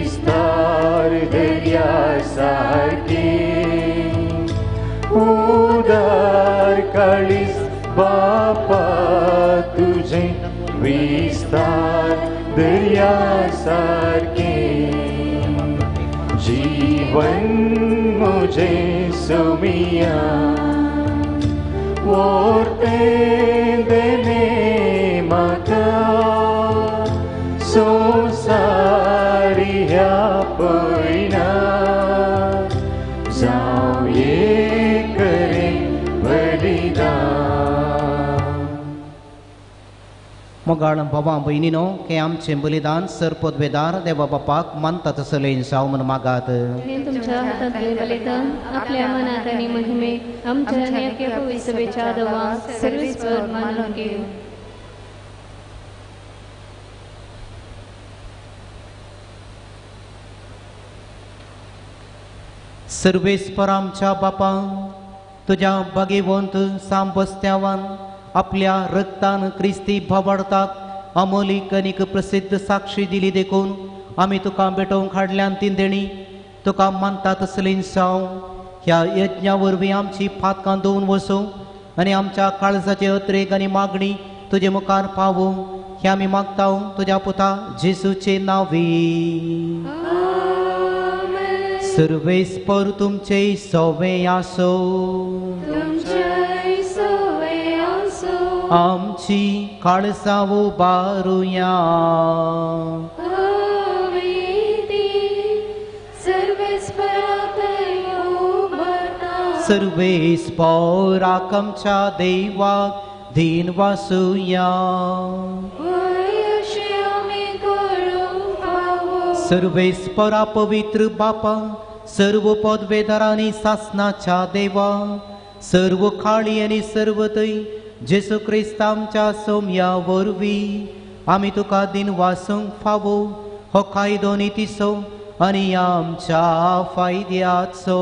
विस्तार दर्या सारकें उदार काळीज बापा तुझें विस्तार दर्या सारकें जीवन मुझे सुमिया ओरते देने म्हाका संवसारी ह्या पळयना जावं एक रे बलिदान. मोगाळ भावा भयणीनो हे आमचें बलिदान सरपदवेदार देवा बापाक मानता तसलें जावं म्हूण मागात. तुमच्या हातांतलें बलिदान आपल्या मनात आनी महिमेक आमच्या आनी अख्ख्या पवित्र सभेच्या देवाक सर्वेस्पर मानून घेवं. सर्वेस्पर आमच्या बापा तुज्या भागेवंत सांबस्त्यावान आपल्या रक्तान क्रिस्ती भावार्थाक अमोलीक आनीक प्रसिद्ध साक्षी दिली देखून आमी तुका भेटोवंक हाडल्यान ती देणी तुका मानता तसलीं जावं. ह्या यज्ञा वरवीं आमची फातकां धुवन वसूं आनी आमच्या काळजाचे अत्रेक आनी मागणी तुजे मुखार पावूं हें आमी मागता तुज्या पुता जेसूचे नांवी. सर्वेस्पर तुमचे सवे आसो. आमची काळजां उबारुया. सर्वेस्पराक आमच्या देवाक धीन वासुया. सर्वेस्परा पवित्र बापा सर्व पदवेदारांनी सासनाच्या देवा सर्व खाळी आनी सर्व थंय जेसू क्रिस्त आमच्या सोम्या वरवीं आमी तुका दिन वासूंक फावो हो कायदो नितीचो आनी आमच्या फायद्याचो.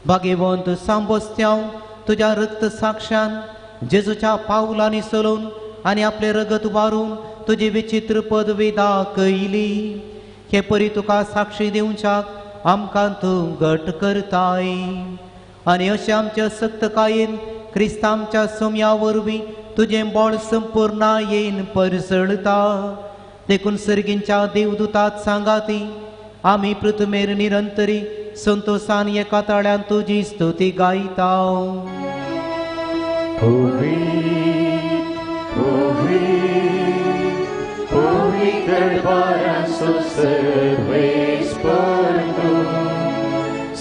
भागेवंत सांबोस्त्यांव तुज्या रक्त साक्षान जेजूच्या पावलांनी चलोवन आनी आपलें रगत वारून तुजी विचित्र पदवी दाखयली. हे परी तुका साक्षी दिवच्याक आमकां तूं घट करताय आनी अशें आमच्या सक्तकायेन क्रिस्त आमच्या सोम्या वरवीं तुजें बळ संपूर्णायेन परसळता. देखून सर्गींच्या देवदूतात सांगाती आमी पृथ्वेर निरंतरी संतोषान एका ताळ्यान तुजी स्तुती गायता.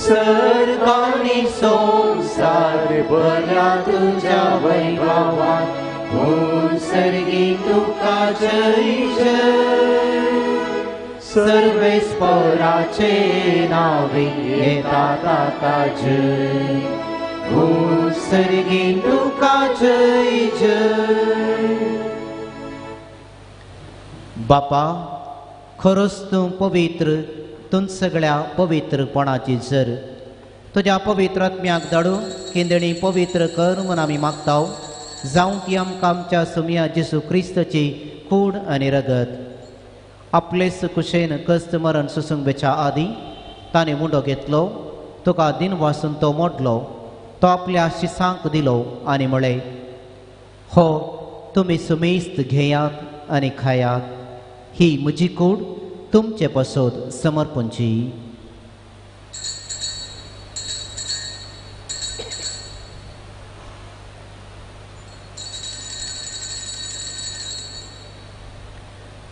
सर्गानी संसार बऱ्या तुज्या वैभवान सर्गी तुका जय जय. सर्वेस्पराचे नावे येता ताका जय सर्गी तुका जय जय. बापा खरोच तूं पवित्र तूं सगळ्या पवित्रपणाची जर तुज्या पवित्र आत्म्याक धाडून किंदणी पवित्र कर म्हूण आमी मागता. जावं ती आमकां आमच्या सुमया जेसू क्रिस्ताची कूड आनी रगत. आपलेच कुशेन कस्त मरण सोसूंक वेच्या आदीं ताणें मुंडो घेतलो तुका दिन वासून तो मोडलो तो आपल्या शिसांक दिलो आनी म्हळें हो तुमी सुमेस्त घेयात आनी खायात ही म्हजी कूड तुमचे पासत समर्पणची.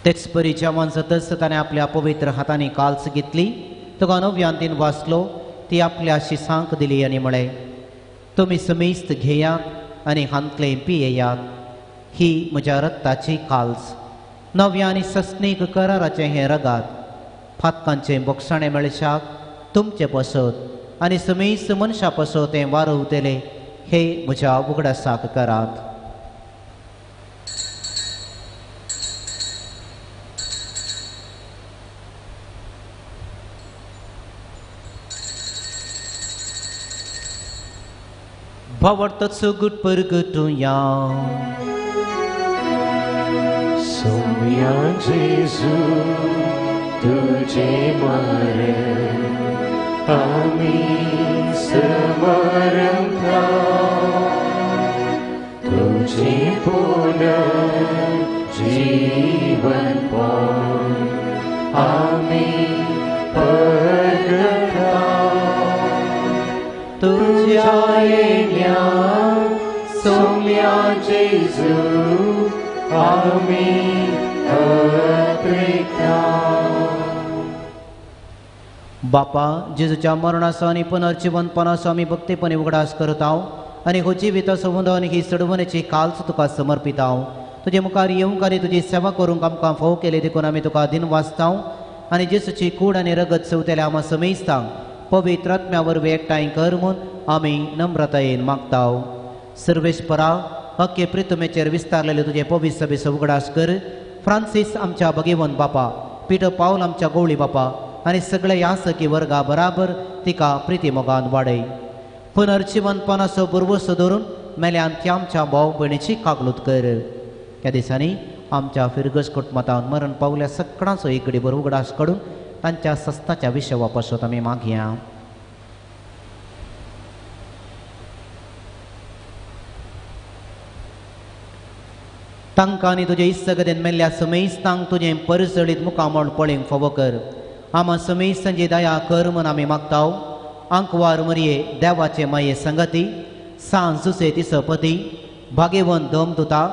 तेच परी जेवण जातच ताणें आपल्या पवित्र हातांनी काल्स घेतली तुका नव्यान दिन वाचलो ती आपल्या शिसांक दिली आनी म्हळें तुमी समेस्त घेयात आनी हांतलें पियेयात ही म्हज्या रक्ताची काल्स नव्या आनी सस्नीक कराराचें हें रगात फातकांचें बोगसाणें मेळशाक तुमचे पासत आनी समेस्त मनशां पासत हें वारवतलें हे म्हज्या उगडासाक करात. भावार्थाचो सुगूट परगटुया. सोम्या जेजू तुझे मरण आमी स्मरता तुझे पुनर्जीवन पण आमी परगटा तुझ्या येण्या सोम्या जेजू आमी अत्रेता. बापा, जेजूच्या मरणाचो आनी पुनर्जिवंतपणाचो आमी भक्तीपणी उगडास करता आनी हो जिविताचो उंदो आनी ही सडवणेची कालच तुका समर्पिता. तुजे मुखार येवंक आनी तुजी सेवा करूंक आमकां फावो केली देखून आमी तुका दिनवासता आनी जेजूची कूड आनी रगत चवतेल्या आमा समेजता पवित्र आत्म्या वरवीं एकठांय कर म्हूण आमी नम्रतायेन मागता. सर्वेस्परा, अख्खे प्रितमेचेर विस्तारलेले तुजे पवित्र सभेचो उगडास कर. फ्रांसीस आमच्या भगेवन बापा, पिटर पावल आमच्या गवळी बापा आनी सगळे यासकी वर्गा बराबर तिका प्रिती मोगान वाडय. पुनर्जिवंतपणाचो बुरवसो धरून मेल्यान ती आमच्या भाव भयणीची कागलूत कर. त्या दिसांनी आमच्या फिरगज कुटुंबांत मरण पावल्या सगळ्यांचो एक बर उगडास काडून तांच्या सस्ताच्या विशवा पासत आमी मागया. तांकां आनी तुजे इत्सगतेन मेल्ल्या समेस्तांक तुजें परजळीत मुखामळ पळोवंक फावो कर. आमा समेस्तांची दया कर म्हूण आमी मागता. आंकवार मरये देवाचे माये संगती, सांज जुसे तिसपती, भागेवन दम दुता,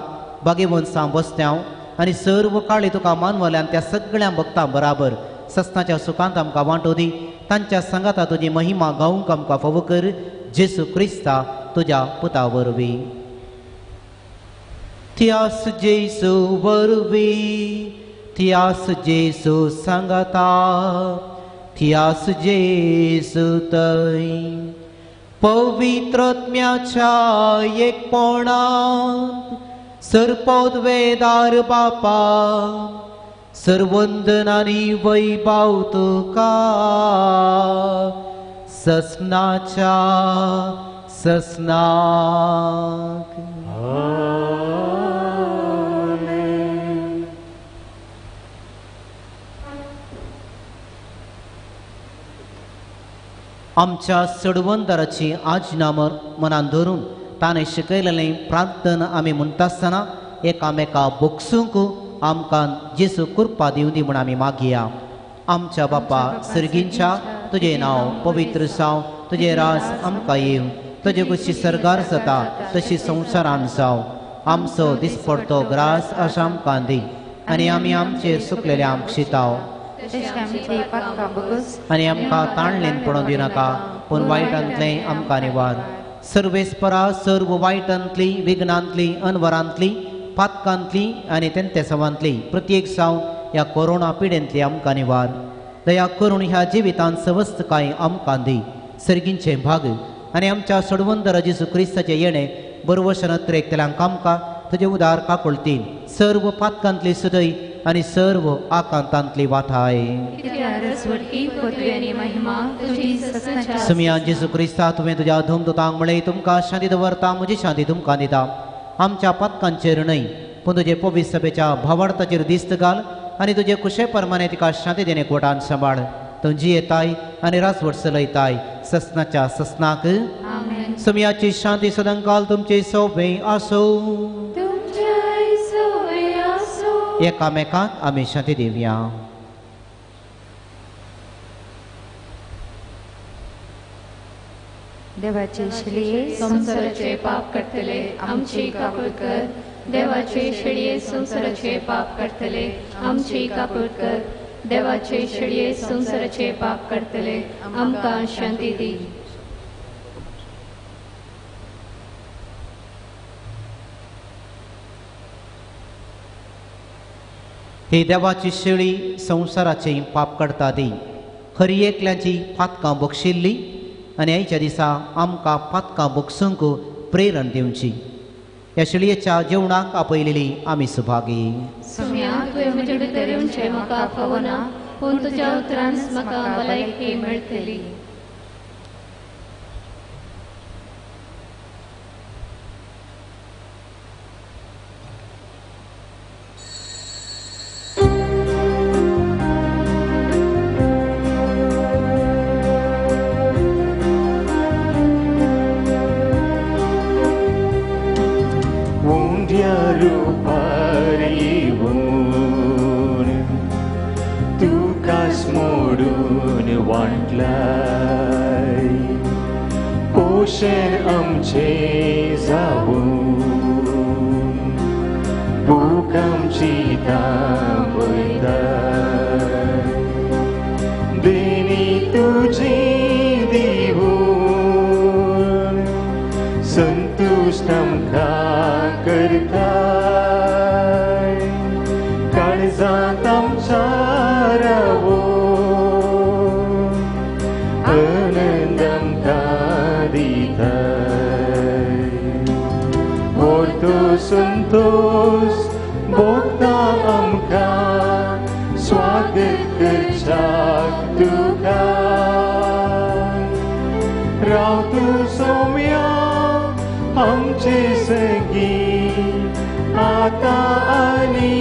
भागेवन सांब बसत्यांव आनी सर्व काळी तुका मानवल्यान त्या सगळ्या भक्तां बराबर सस्नाच्या सुखांत आमकां वांटो दी. तांच्या संगाता तुजी महिमा गावंक आमकां फावो कर. जेसू क्रिस्ता तुज्या पुता वरवीं. थियास जेसू वरवीं, थियास जेसू सांगाता, थियास जेसू तय पवित्रत्म्याच्या एकपणांत सरपोदवेदार बापा सर्वंदन आनी वैभाव तुका ससनाच्या ससनाक. आमच्या सडवंदराची आज्ञा मनान धरून ताणें शिकयलेलें प्रार्थना आमी म्हणटा आसतना एकामेका बोगसूंक आमकां जेसू कृपा दिवं दी म्हूण आमी मागया. आमच्या बापा सर्गींच्या, तुजें नांव पवित्र जावं, तुजें राज आमकां येवं, तुजे कशी सरगार जाता तशी संवसारान जावं. आमचो दिसपडतो ग्रास आसा आमकां दी आनी आमी आमचेर सुकलेल्या आमकां शिताव आनी आमकां ताणलेन पडोवन दिनाका, पूण वायटांतलें आमकां निवार. सर्वेस्परा सर्व वायटांतली, विघ्नांतली, अनवरांतली, पातकांतली आनी तेंतेसावांतली प्रत्येक जावन ह्या कोरोना पिडेंतली आमकां निवार. दया करून ह्या जिवितांत सवस्तकाय आमकां दी. सर्गींचें भाग आनी आमच्या सडवंदर जेजू क्रिस्ताचें येणें बरवशन अत्रेकतल्यांक आमकां तुजे उदार काकुळतीन सर्व पातकांतली सुदय आनी सर्व आकांतांतली वाठाय. समिया जेजू क्रिस्ता, तुवें तुज्या धूमदुतांक म्हळें, तुमकां शांती दवरता, म्हजी शांती तुमकां दिता. आमच्या पातकांचेर न्हय पूण तुजे पवित्र सभेच्या भावार्थाचेर दिस्त घाल आनी तुजे कुशे प्रमाणे तिका शांती देणे कोटान सांबाळ. तूं जियेताय आनी राजवट चलयताय ससनाच्या ससनाक. समियाची शांती सदांकाल तुमचे सोबे आसूं. एकामेकाक आमी शांती दिवया. देवाचे शेळये संवसाराचे पाप करतले आमची काकूळ कर. देवाचे शेळये संवसाराचे पाप करतले आमची काकूळ कर. देवाचे शेळये संवसाराचे पाप करतले आमकां शांती दी. ही देवाची शेळी संवसाराचे पाप काडटा ती हर एकल्याची पातकां बक्षिल्ली आनी आयच्या दिसा आमकां पातकां बक्षूंक प्रेरण दिवची. ह्या शेळयेच्या जेवणाक आपयलेली आमी सुभागी. सुम्या, तुवें म्हजे भितर येवचें म्हाका फावना, पूण तुज्या उतरान म्हाका भलायकी मेळटली. वांटलाय पोशण आमचे जावूं भूक आमची थांबयताय देणी तुजी दिवन संतुश्ट आमकां करताय काळजांत आमच्या रावून आनंद आमकां दिताय व्हरतो संतोश भोगता आमकां स्वागत करच्याक तुका राव तूं सोम्या आमचे सगीं आतां आनी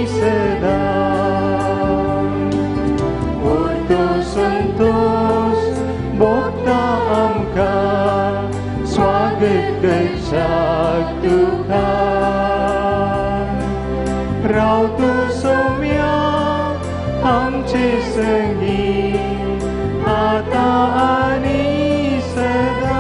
सदां व्हरतो संतोश भोगता आमकां स्वागत करच्याक तुका राव तूं सोम्या आमचे सगीं आतां आनी सदां.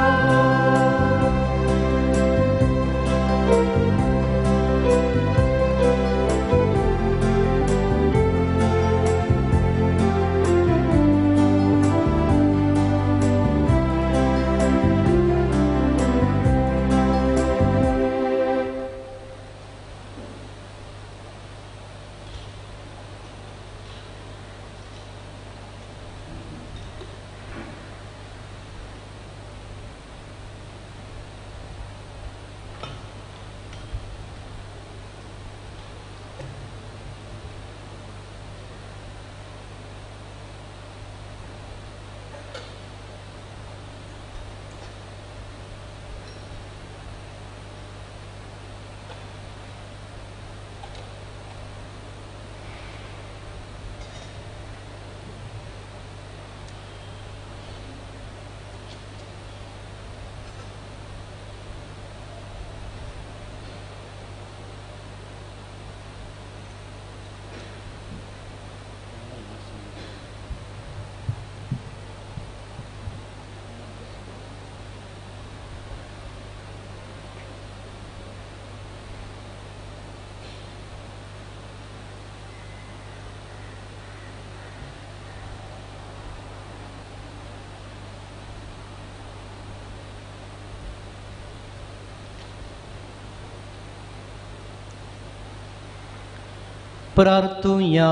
प्रार्थुया.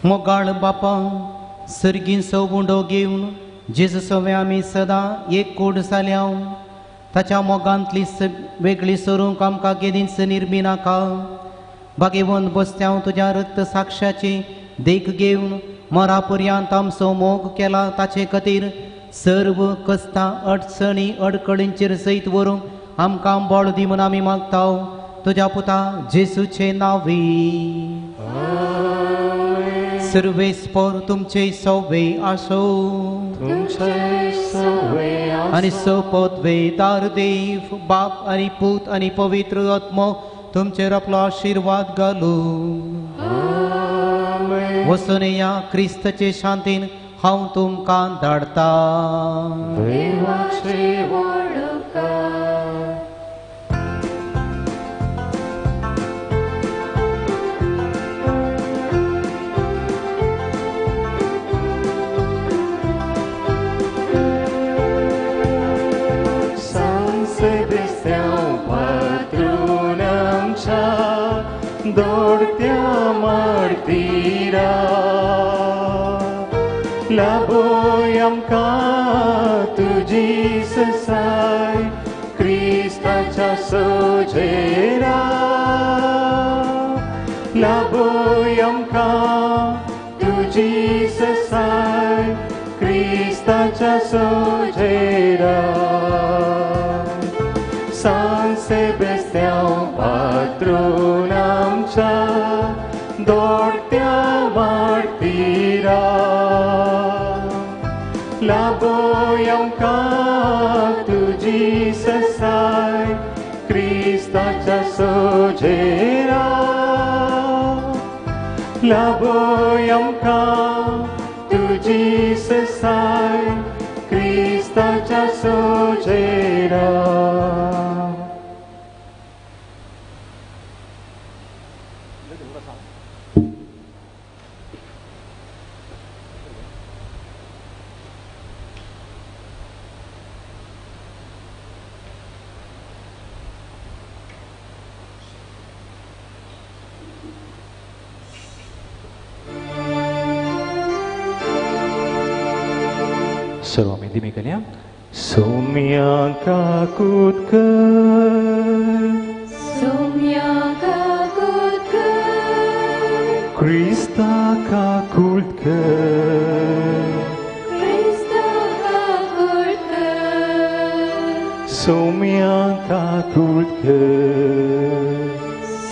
मोगाळ बापा सर्गींचो उंडो घेवन जेजू सवे आमी सदां एक कोड जाल्या ताच्या मोगांतली वेगळी सरूंक आमकां केदींच निर्मी नाका. भागेवन बसत्यांव तुज्या रक्त साक्षाची देख घेवन मरा पर्यंत आमचो मोग केला ताचे खातीर सर्व कस्तां अडचणी अडकळींचेर सयत व्हरूंक आमकां बळ दी म्हूण आमी मागता तुज्या पुता जेसूचे नांवी. सर्वेस्पोर तुमचे सवे आसो आनी सोपतवेदार देव बाप आनी पूत आनी पवित्र आत्मो तुमचेर आपलो आशिर्वाद घालू. वचून या क्रिस्ताचे शांतीन हांव तुमकां धाडटा. दोडत्या मार्तीरा लाभोय आमकां तुजी ससाय क्रिस्ताच्या सोजेरा लाभोय आमकां तुजी ससाय क्रिस्ताच्या सोजेरा सान सेबेस्त्यांव पात्रून आमच्या दोडत्या मार्तीरा लाभोय आमकां तुजी ससाय क्रिस्ताच्या सोजेरा लाभय आमकां तुजी ससाय क्रिस्ताच्या सोजेरा. सर्व आमी दिमी करया. सोम्या काकूत कर, सोम्या काकूत कर, क्रिस्ता काकूत कर, क्रिस्ता काकूत कर, सोम्या काकूत कर,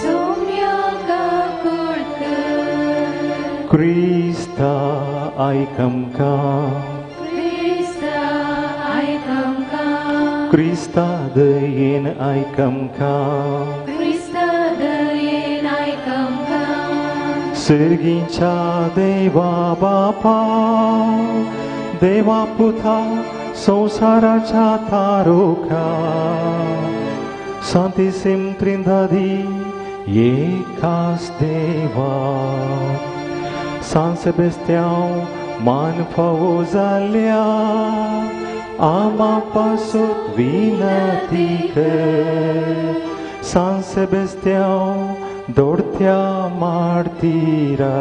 सोम्या काकूत कर, क्रिस्ता आयक आमकां, क्रिस्ता दयेन आयक आमकां, क्रिस्ता दयेन आयक आमकां. सर्गीच्या देवा बापा, देवा पुता, संवसाराच्या तारोका, सांतिसीम त्रिंदादी एकास देवा, सान सेबेस्त्यांव मान फावो जाल्या आमा पासत विनती कर. सान सेबेस्त्यांव दोडत्या मार्तीरा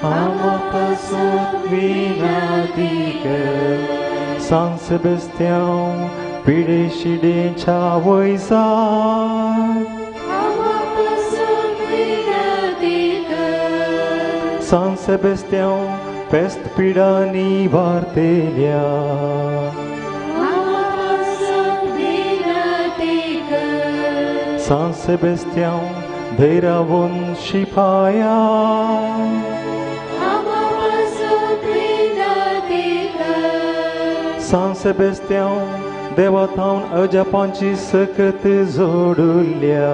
आमा पासत विनती कर. सान सेबेस्त्यांव पिडे शिडेच्या वयजार आमा पासत विनती कर. सान सेबेस्त्यांव पेस्त पिडा निवारतेल्या आमा पासत विनती कर. सान सेबेस्त्यांव धैरावून शिपाया आमा पासत विनती कर. सान सेबेस्त्यांव देवा थावन अजापांची सकत जोडुल्या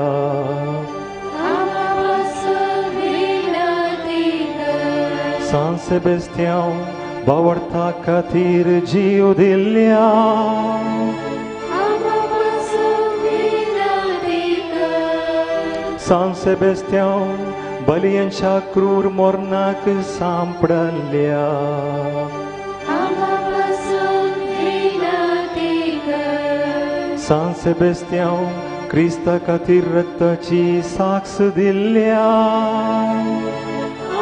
आमा पासत विनती कर. सान सेबेस्त्यांव बावडता खातीर जीव दिल्या आमा पासत विनती कर. सान सेबेस्त्यांव बलियांच्या क्रूर मरणाक सांपडल्या आमा पासत विनती कर. सान सेबेस्त्यांव क्रिस्ता खातीर रक्ताची साक्ष दिल्या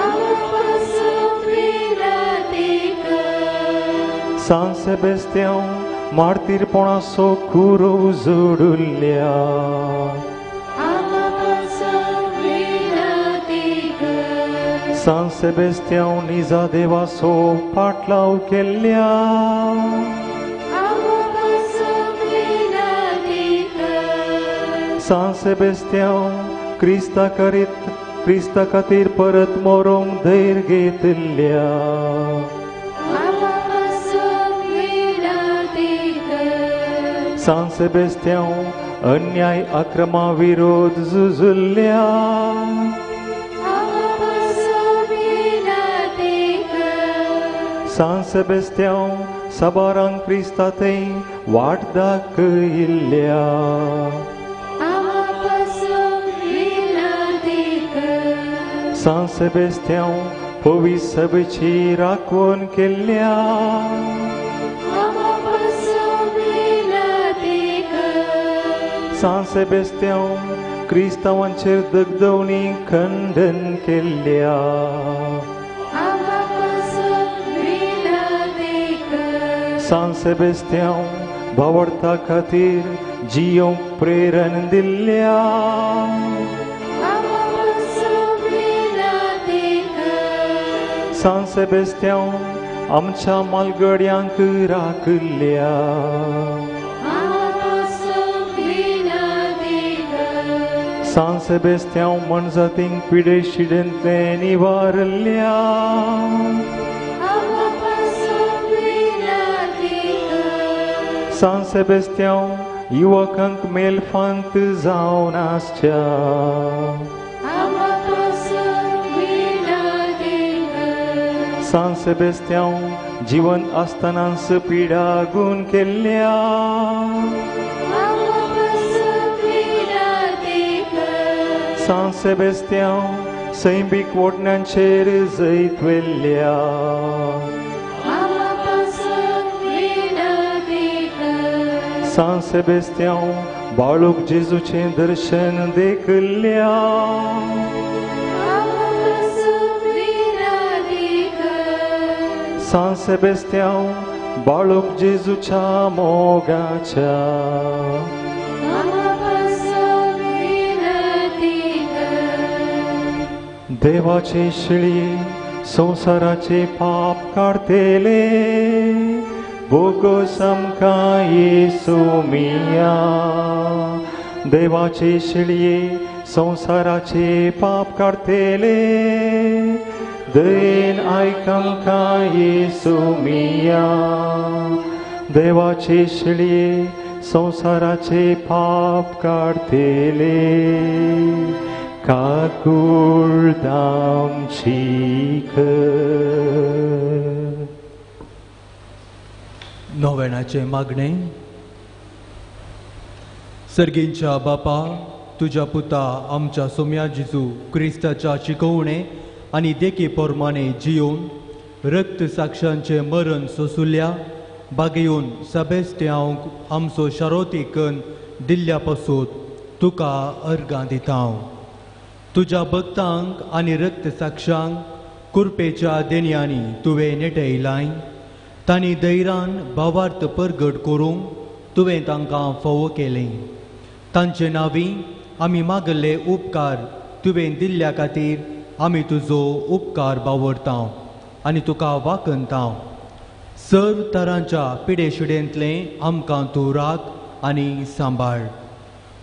आमा पासत विनती कर. सान सेबेस्त्यांव मार्तीरपणाचो कुरो जोडुल्या आमा पासत विनती कर. सान सेबेस्त्यांव निजा देवाचो पाटलाव केल्या आमा पासत विनती कर. सान सेबेस्त्यांव क्रिस्ता खातीर परत मरोंक धैर्य घेतिल्ल्या आमा पासत विनती कर. सान सेबेस्त्यांव अन्याय आक्रमा विरोध झुजुल्ल्या आमा पासत विनती कर. सान सेबेस्त्यांव साबारांक क्रिस्ता थंय वाट दाखयिल्ल्या आमा पासत विनती कर. सान सेबेस्त्यांव पवी सभेची राखवण केल्या आमा पासत विनती कर. सान सेबेस्त्यांव क्रिस्तांवांचेर दगदवणी खंडन केल्या आमा पासत विनती कर. सान सेबेस्त्यांव भावार्था खातीर जियोंक प्रेरण दिल्ल्या आमा पासत विनती कर. सान सेबेस्त्यांव आमच्या मालगड्यांक राखल्या आमा पासत विनती कर. सान सेबेस्त्यांव मनजातींक पिडे शिडेंतलें निवारल्या आमा पासत विनती कर. सान सेबेस्त्यांव युवकांक मेलफांत जावन आसच्या आमा पासत सान सेबेस्त्यांव जिवन आसतनाच पिडा गुण केल्ल्या सान सेबेस्त्यांव सैमीक वोडण्यांचेर जैत व्हेल्ल्या सान सेबेस्त्यांव बाळूक जेजूचें दर्शन देखल्या सान सेबेस्त्यांव बाळूक जेजूच्या मोगाच्या देवाचे शिळये संवसाराचे पाप काडतेले बोगोस आमकां येसू मिया देवाचे शिळये संवसाराचे पाप काडतेले दयेन आयक आमकां येसू मिया देवाचे शिळये संवसाराचे पाप काडतेले काकूळ आमची कर. नोवेणाचें मागणें. सर्गींच्या बापा, तुज्या पुता आमच्या सोम्या जेजू क्रिस्ताच्या शिकोवणे आनी देखी प्रमाणे जियोवन रक्त साक्षांचें मरण सोसुल्या बागेवन सेबेस्त्यांक आमचो शारोतीकन दिल्ल्या पासून तुका अर्गां दिता. तुज्या भक्तांक आनी रक्त साक्षांक कुरपेच्या देणयांनी तुवें नेटयलाय तांणी धैर्यान भावार्थ परगट करूंक तुवें तांकां फावो केलें. तांचे नांवी आमी मागल्ले उपकार तुवें दिल्ल्या खातीर आमी तुजो उपकार बावरता आनी तुका वाखणता. सर्व तरांच्या पिडेशिडेंतलें आमकां तूं राख आनी सांबाळ.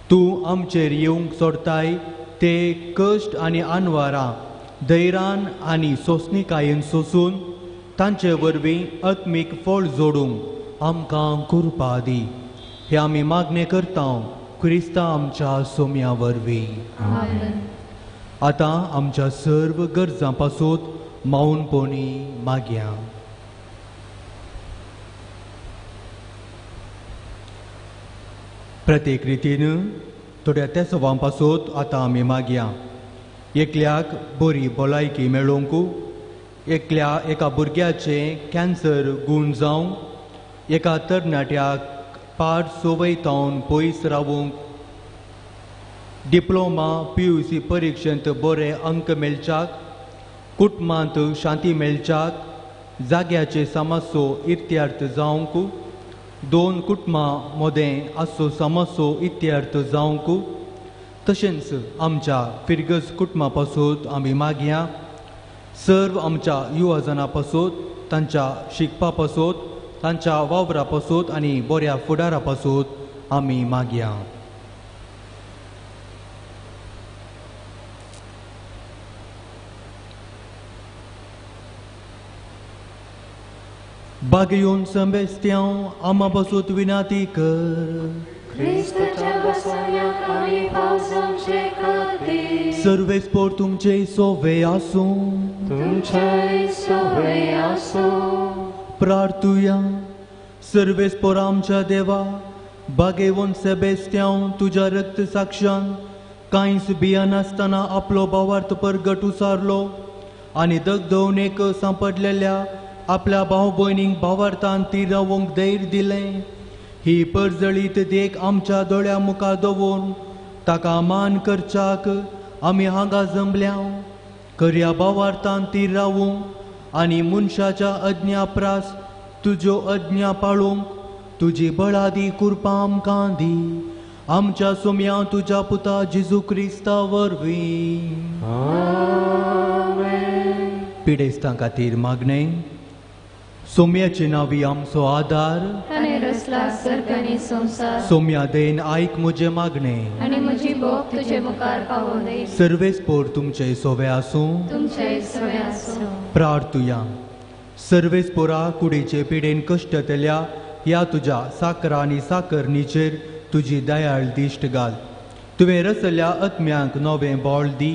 तूं आमचेर येवंक सोडताय ते कश्ट आनी आनवारां धैर्यान आनी सोंसणीकायेन सोसून तांचे वरवीं आत्मीक फळ जोडूंक आमकां कृपा दी. हे आमी मागणें करता क्रिस्ता आमच्या सोम्या वरवीं. आतां आमच्या सर्व गरजां पासून माऊनपणी मागया. प्रत्येक रितीन थोड्या तेसवां पासून आतां आमी मागया. एकल्याक बरी भलायकी मेळोवंक, एकल्या एका भुरग्याचें कॅन्सर गूण जावंक, एका तरणाट्याक पाड सोवयतावन पयस रावूंक, डिप्लोमा PUC परिक्षेंत बरे अंक मेळच्याक, कुटुंबांत शांती मेळच्याक, जाग्याचे समस्यो इत्यार्थ जावंक, दोन कुटुंबां मदें आसचो समस्यो इत्यार्थ जावंक, तशेंच आमच्या फिरगज कुटुंबा पासून आमी मागया. सर्व आमच्या युवाजना पासून, तांच्या शिकपा पासून, तांच्या वावरा पासून आनी बऱ्या फुडारा पासून आमी मागया. बागेवन सेबेस्त्यांव आमा पासून विनाती कर. सर्वेस्पोर तुमचे सोवे आसूं. तुमचे सोवे आसूं. प्रार्थुया. सर्वेस्पोर आमच्या देवा, बागेवन सेबेस्त्यांव तुज्या रक्त साक्षान कांयच भियेनासतना आपलो भावार्थ परगट उसारलो आनी दगदवणेक सांपडलेल्या आपल्या भाव भयणींक भावार्थान ती रावंक धैर्य दिलें. ही परजळीत देख आमच्या दोळ्या मुखार दवरून ताका मान करच्याक आमी हांगा जमल्या. खऱ्या भावार्थान ती रावूंक आनी मनशाच्या अज्ञा प्रास तुज्यो अज्ञा पाळूंक तुजी बळादी कृपा आमकां दी. आमच्या सोम्या तुज्या पुता जेजू क्रिस्ता वरवीं. पिडेस्तां खातीर मागणें. सोम्याचे नांवी आमचो आदार, सोम्या देन आयक म्हजें मागणें आनी म्हजी बोब तुजे मुखार पावोवं दी. सर्वेस्पोर तुमचे सोवे आसूं. तुमचे सोवे आसूं. प्रार्थुया. सर्वेस्पोरा कुडीचे पिडेन कश्टतल्या ह्या तुज्या साकरा आनी साकरणीचेर तुजी दयाळ दिश्ट घाल. तुवें रचल्या आत्म्यांक नवें बळ दी.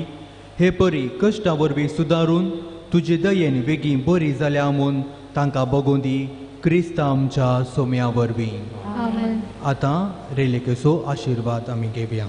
हे परी कश्टां वरवीं सुदारून तुजे दयेन बेगीन बरी जाल्या म्हूण तांकां बगोवन दी क्रिस्ता आमच्या सोम्या वरवीं. आतां रेलिकेचो आशिर्वाद आमी घेवया.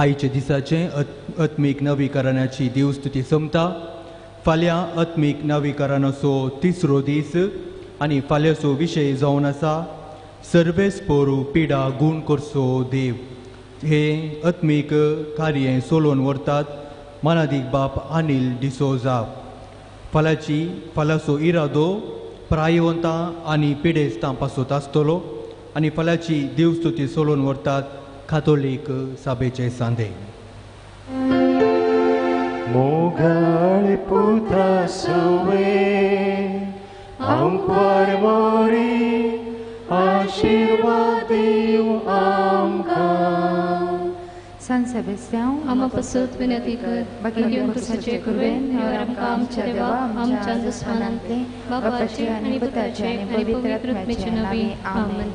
आयच्या दिसाचें आत्मीक नवीकरणाची देवस्तुती सोंपता. फाल्यां आत्मीक नवीकरणाचो तिसरो दीस आनी फाल्यांचो विशय जावन आसा सर्वेस पोरू पिडा गूण करचो देव. हे आत्मीक कार्य सोलोवन व्हरतात मानादीक बाप अनिल डिसोजा. फाल्याची फाल्यांचो इरादो प्रायवंतां आनी पिडेस्तां पासत आसतलो आनी फाल्यांची देवस्तुती सोलोवन व्हरतात कातोलीक सभेचे सांदे. मोगाळ पुता सुवे आमकां मोरी आशिर्वाद दिवं आमकां. सांत सेबेस्त्यांव आमा पासत विनंती कर. बाकी खुर्साचे कुरवेन आमकां आमच्या देवा आमच्या दुस्मानांतले बापाचे आनी पुताचे आनी पवित्र आत्म्याचे नांवी. आमेन.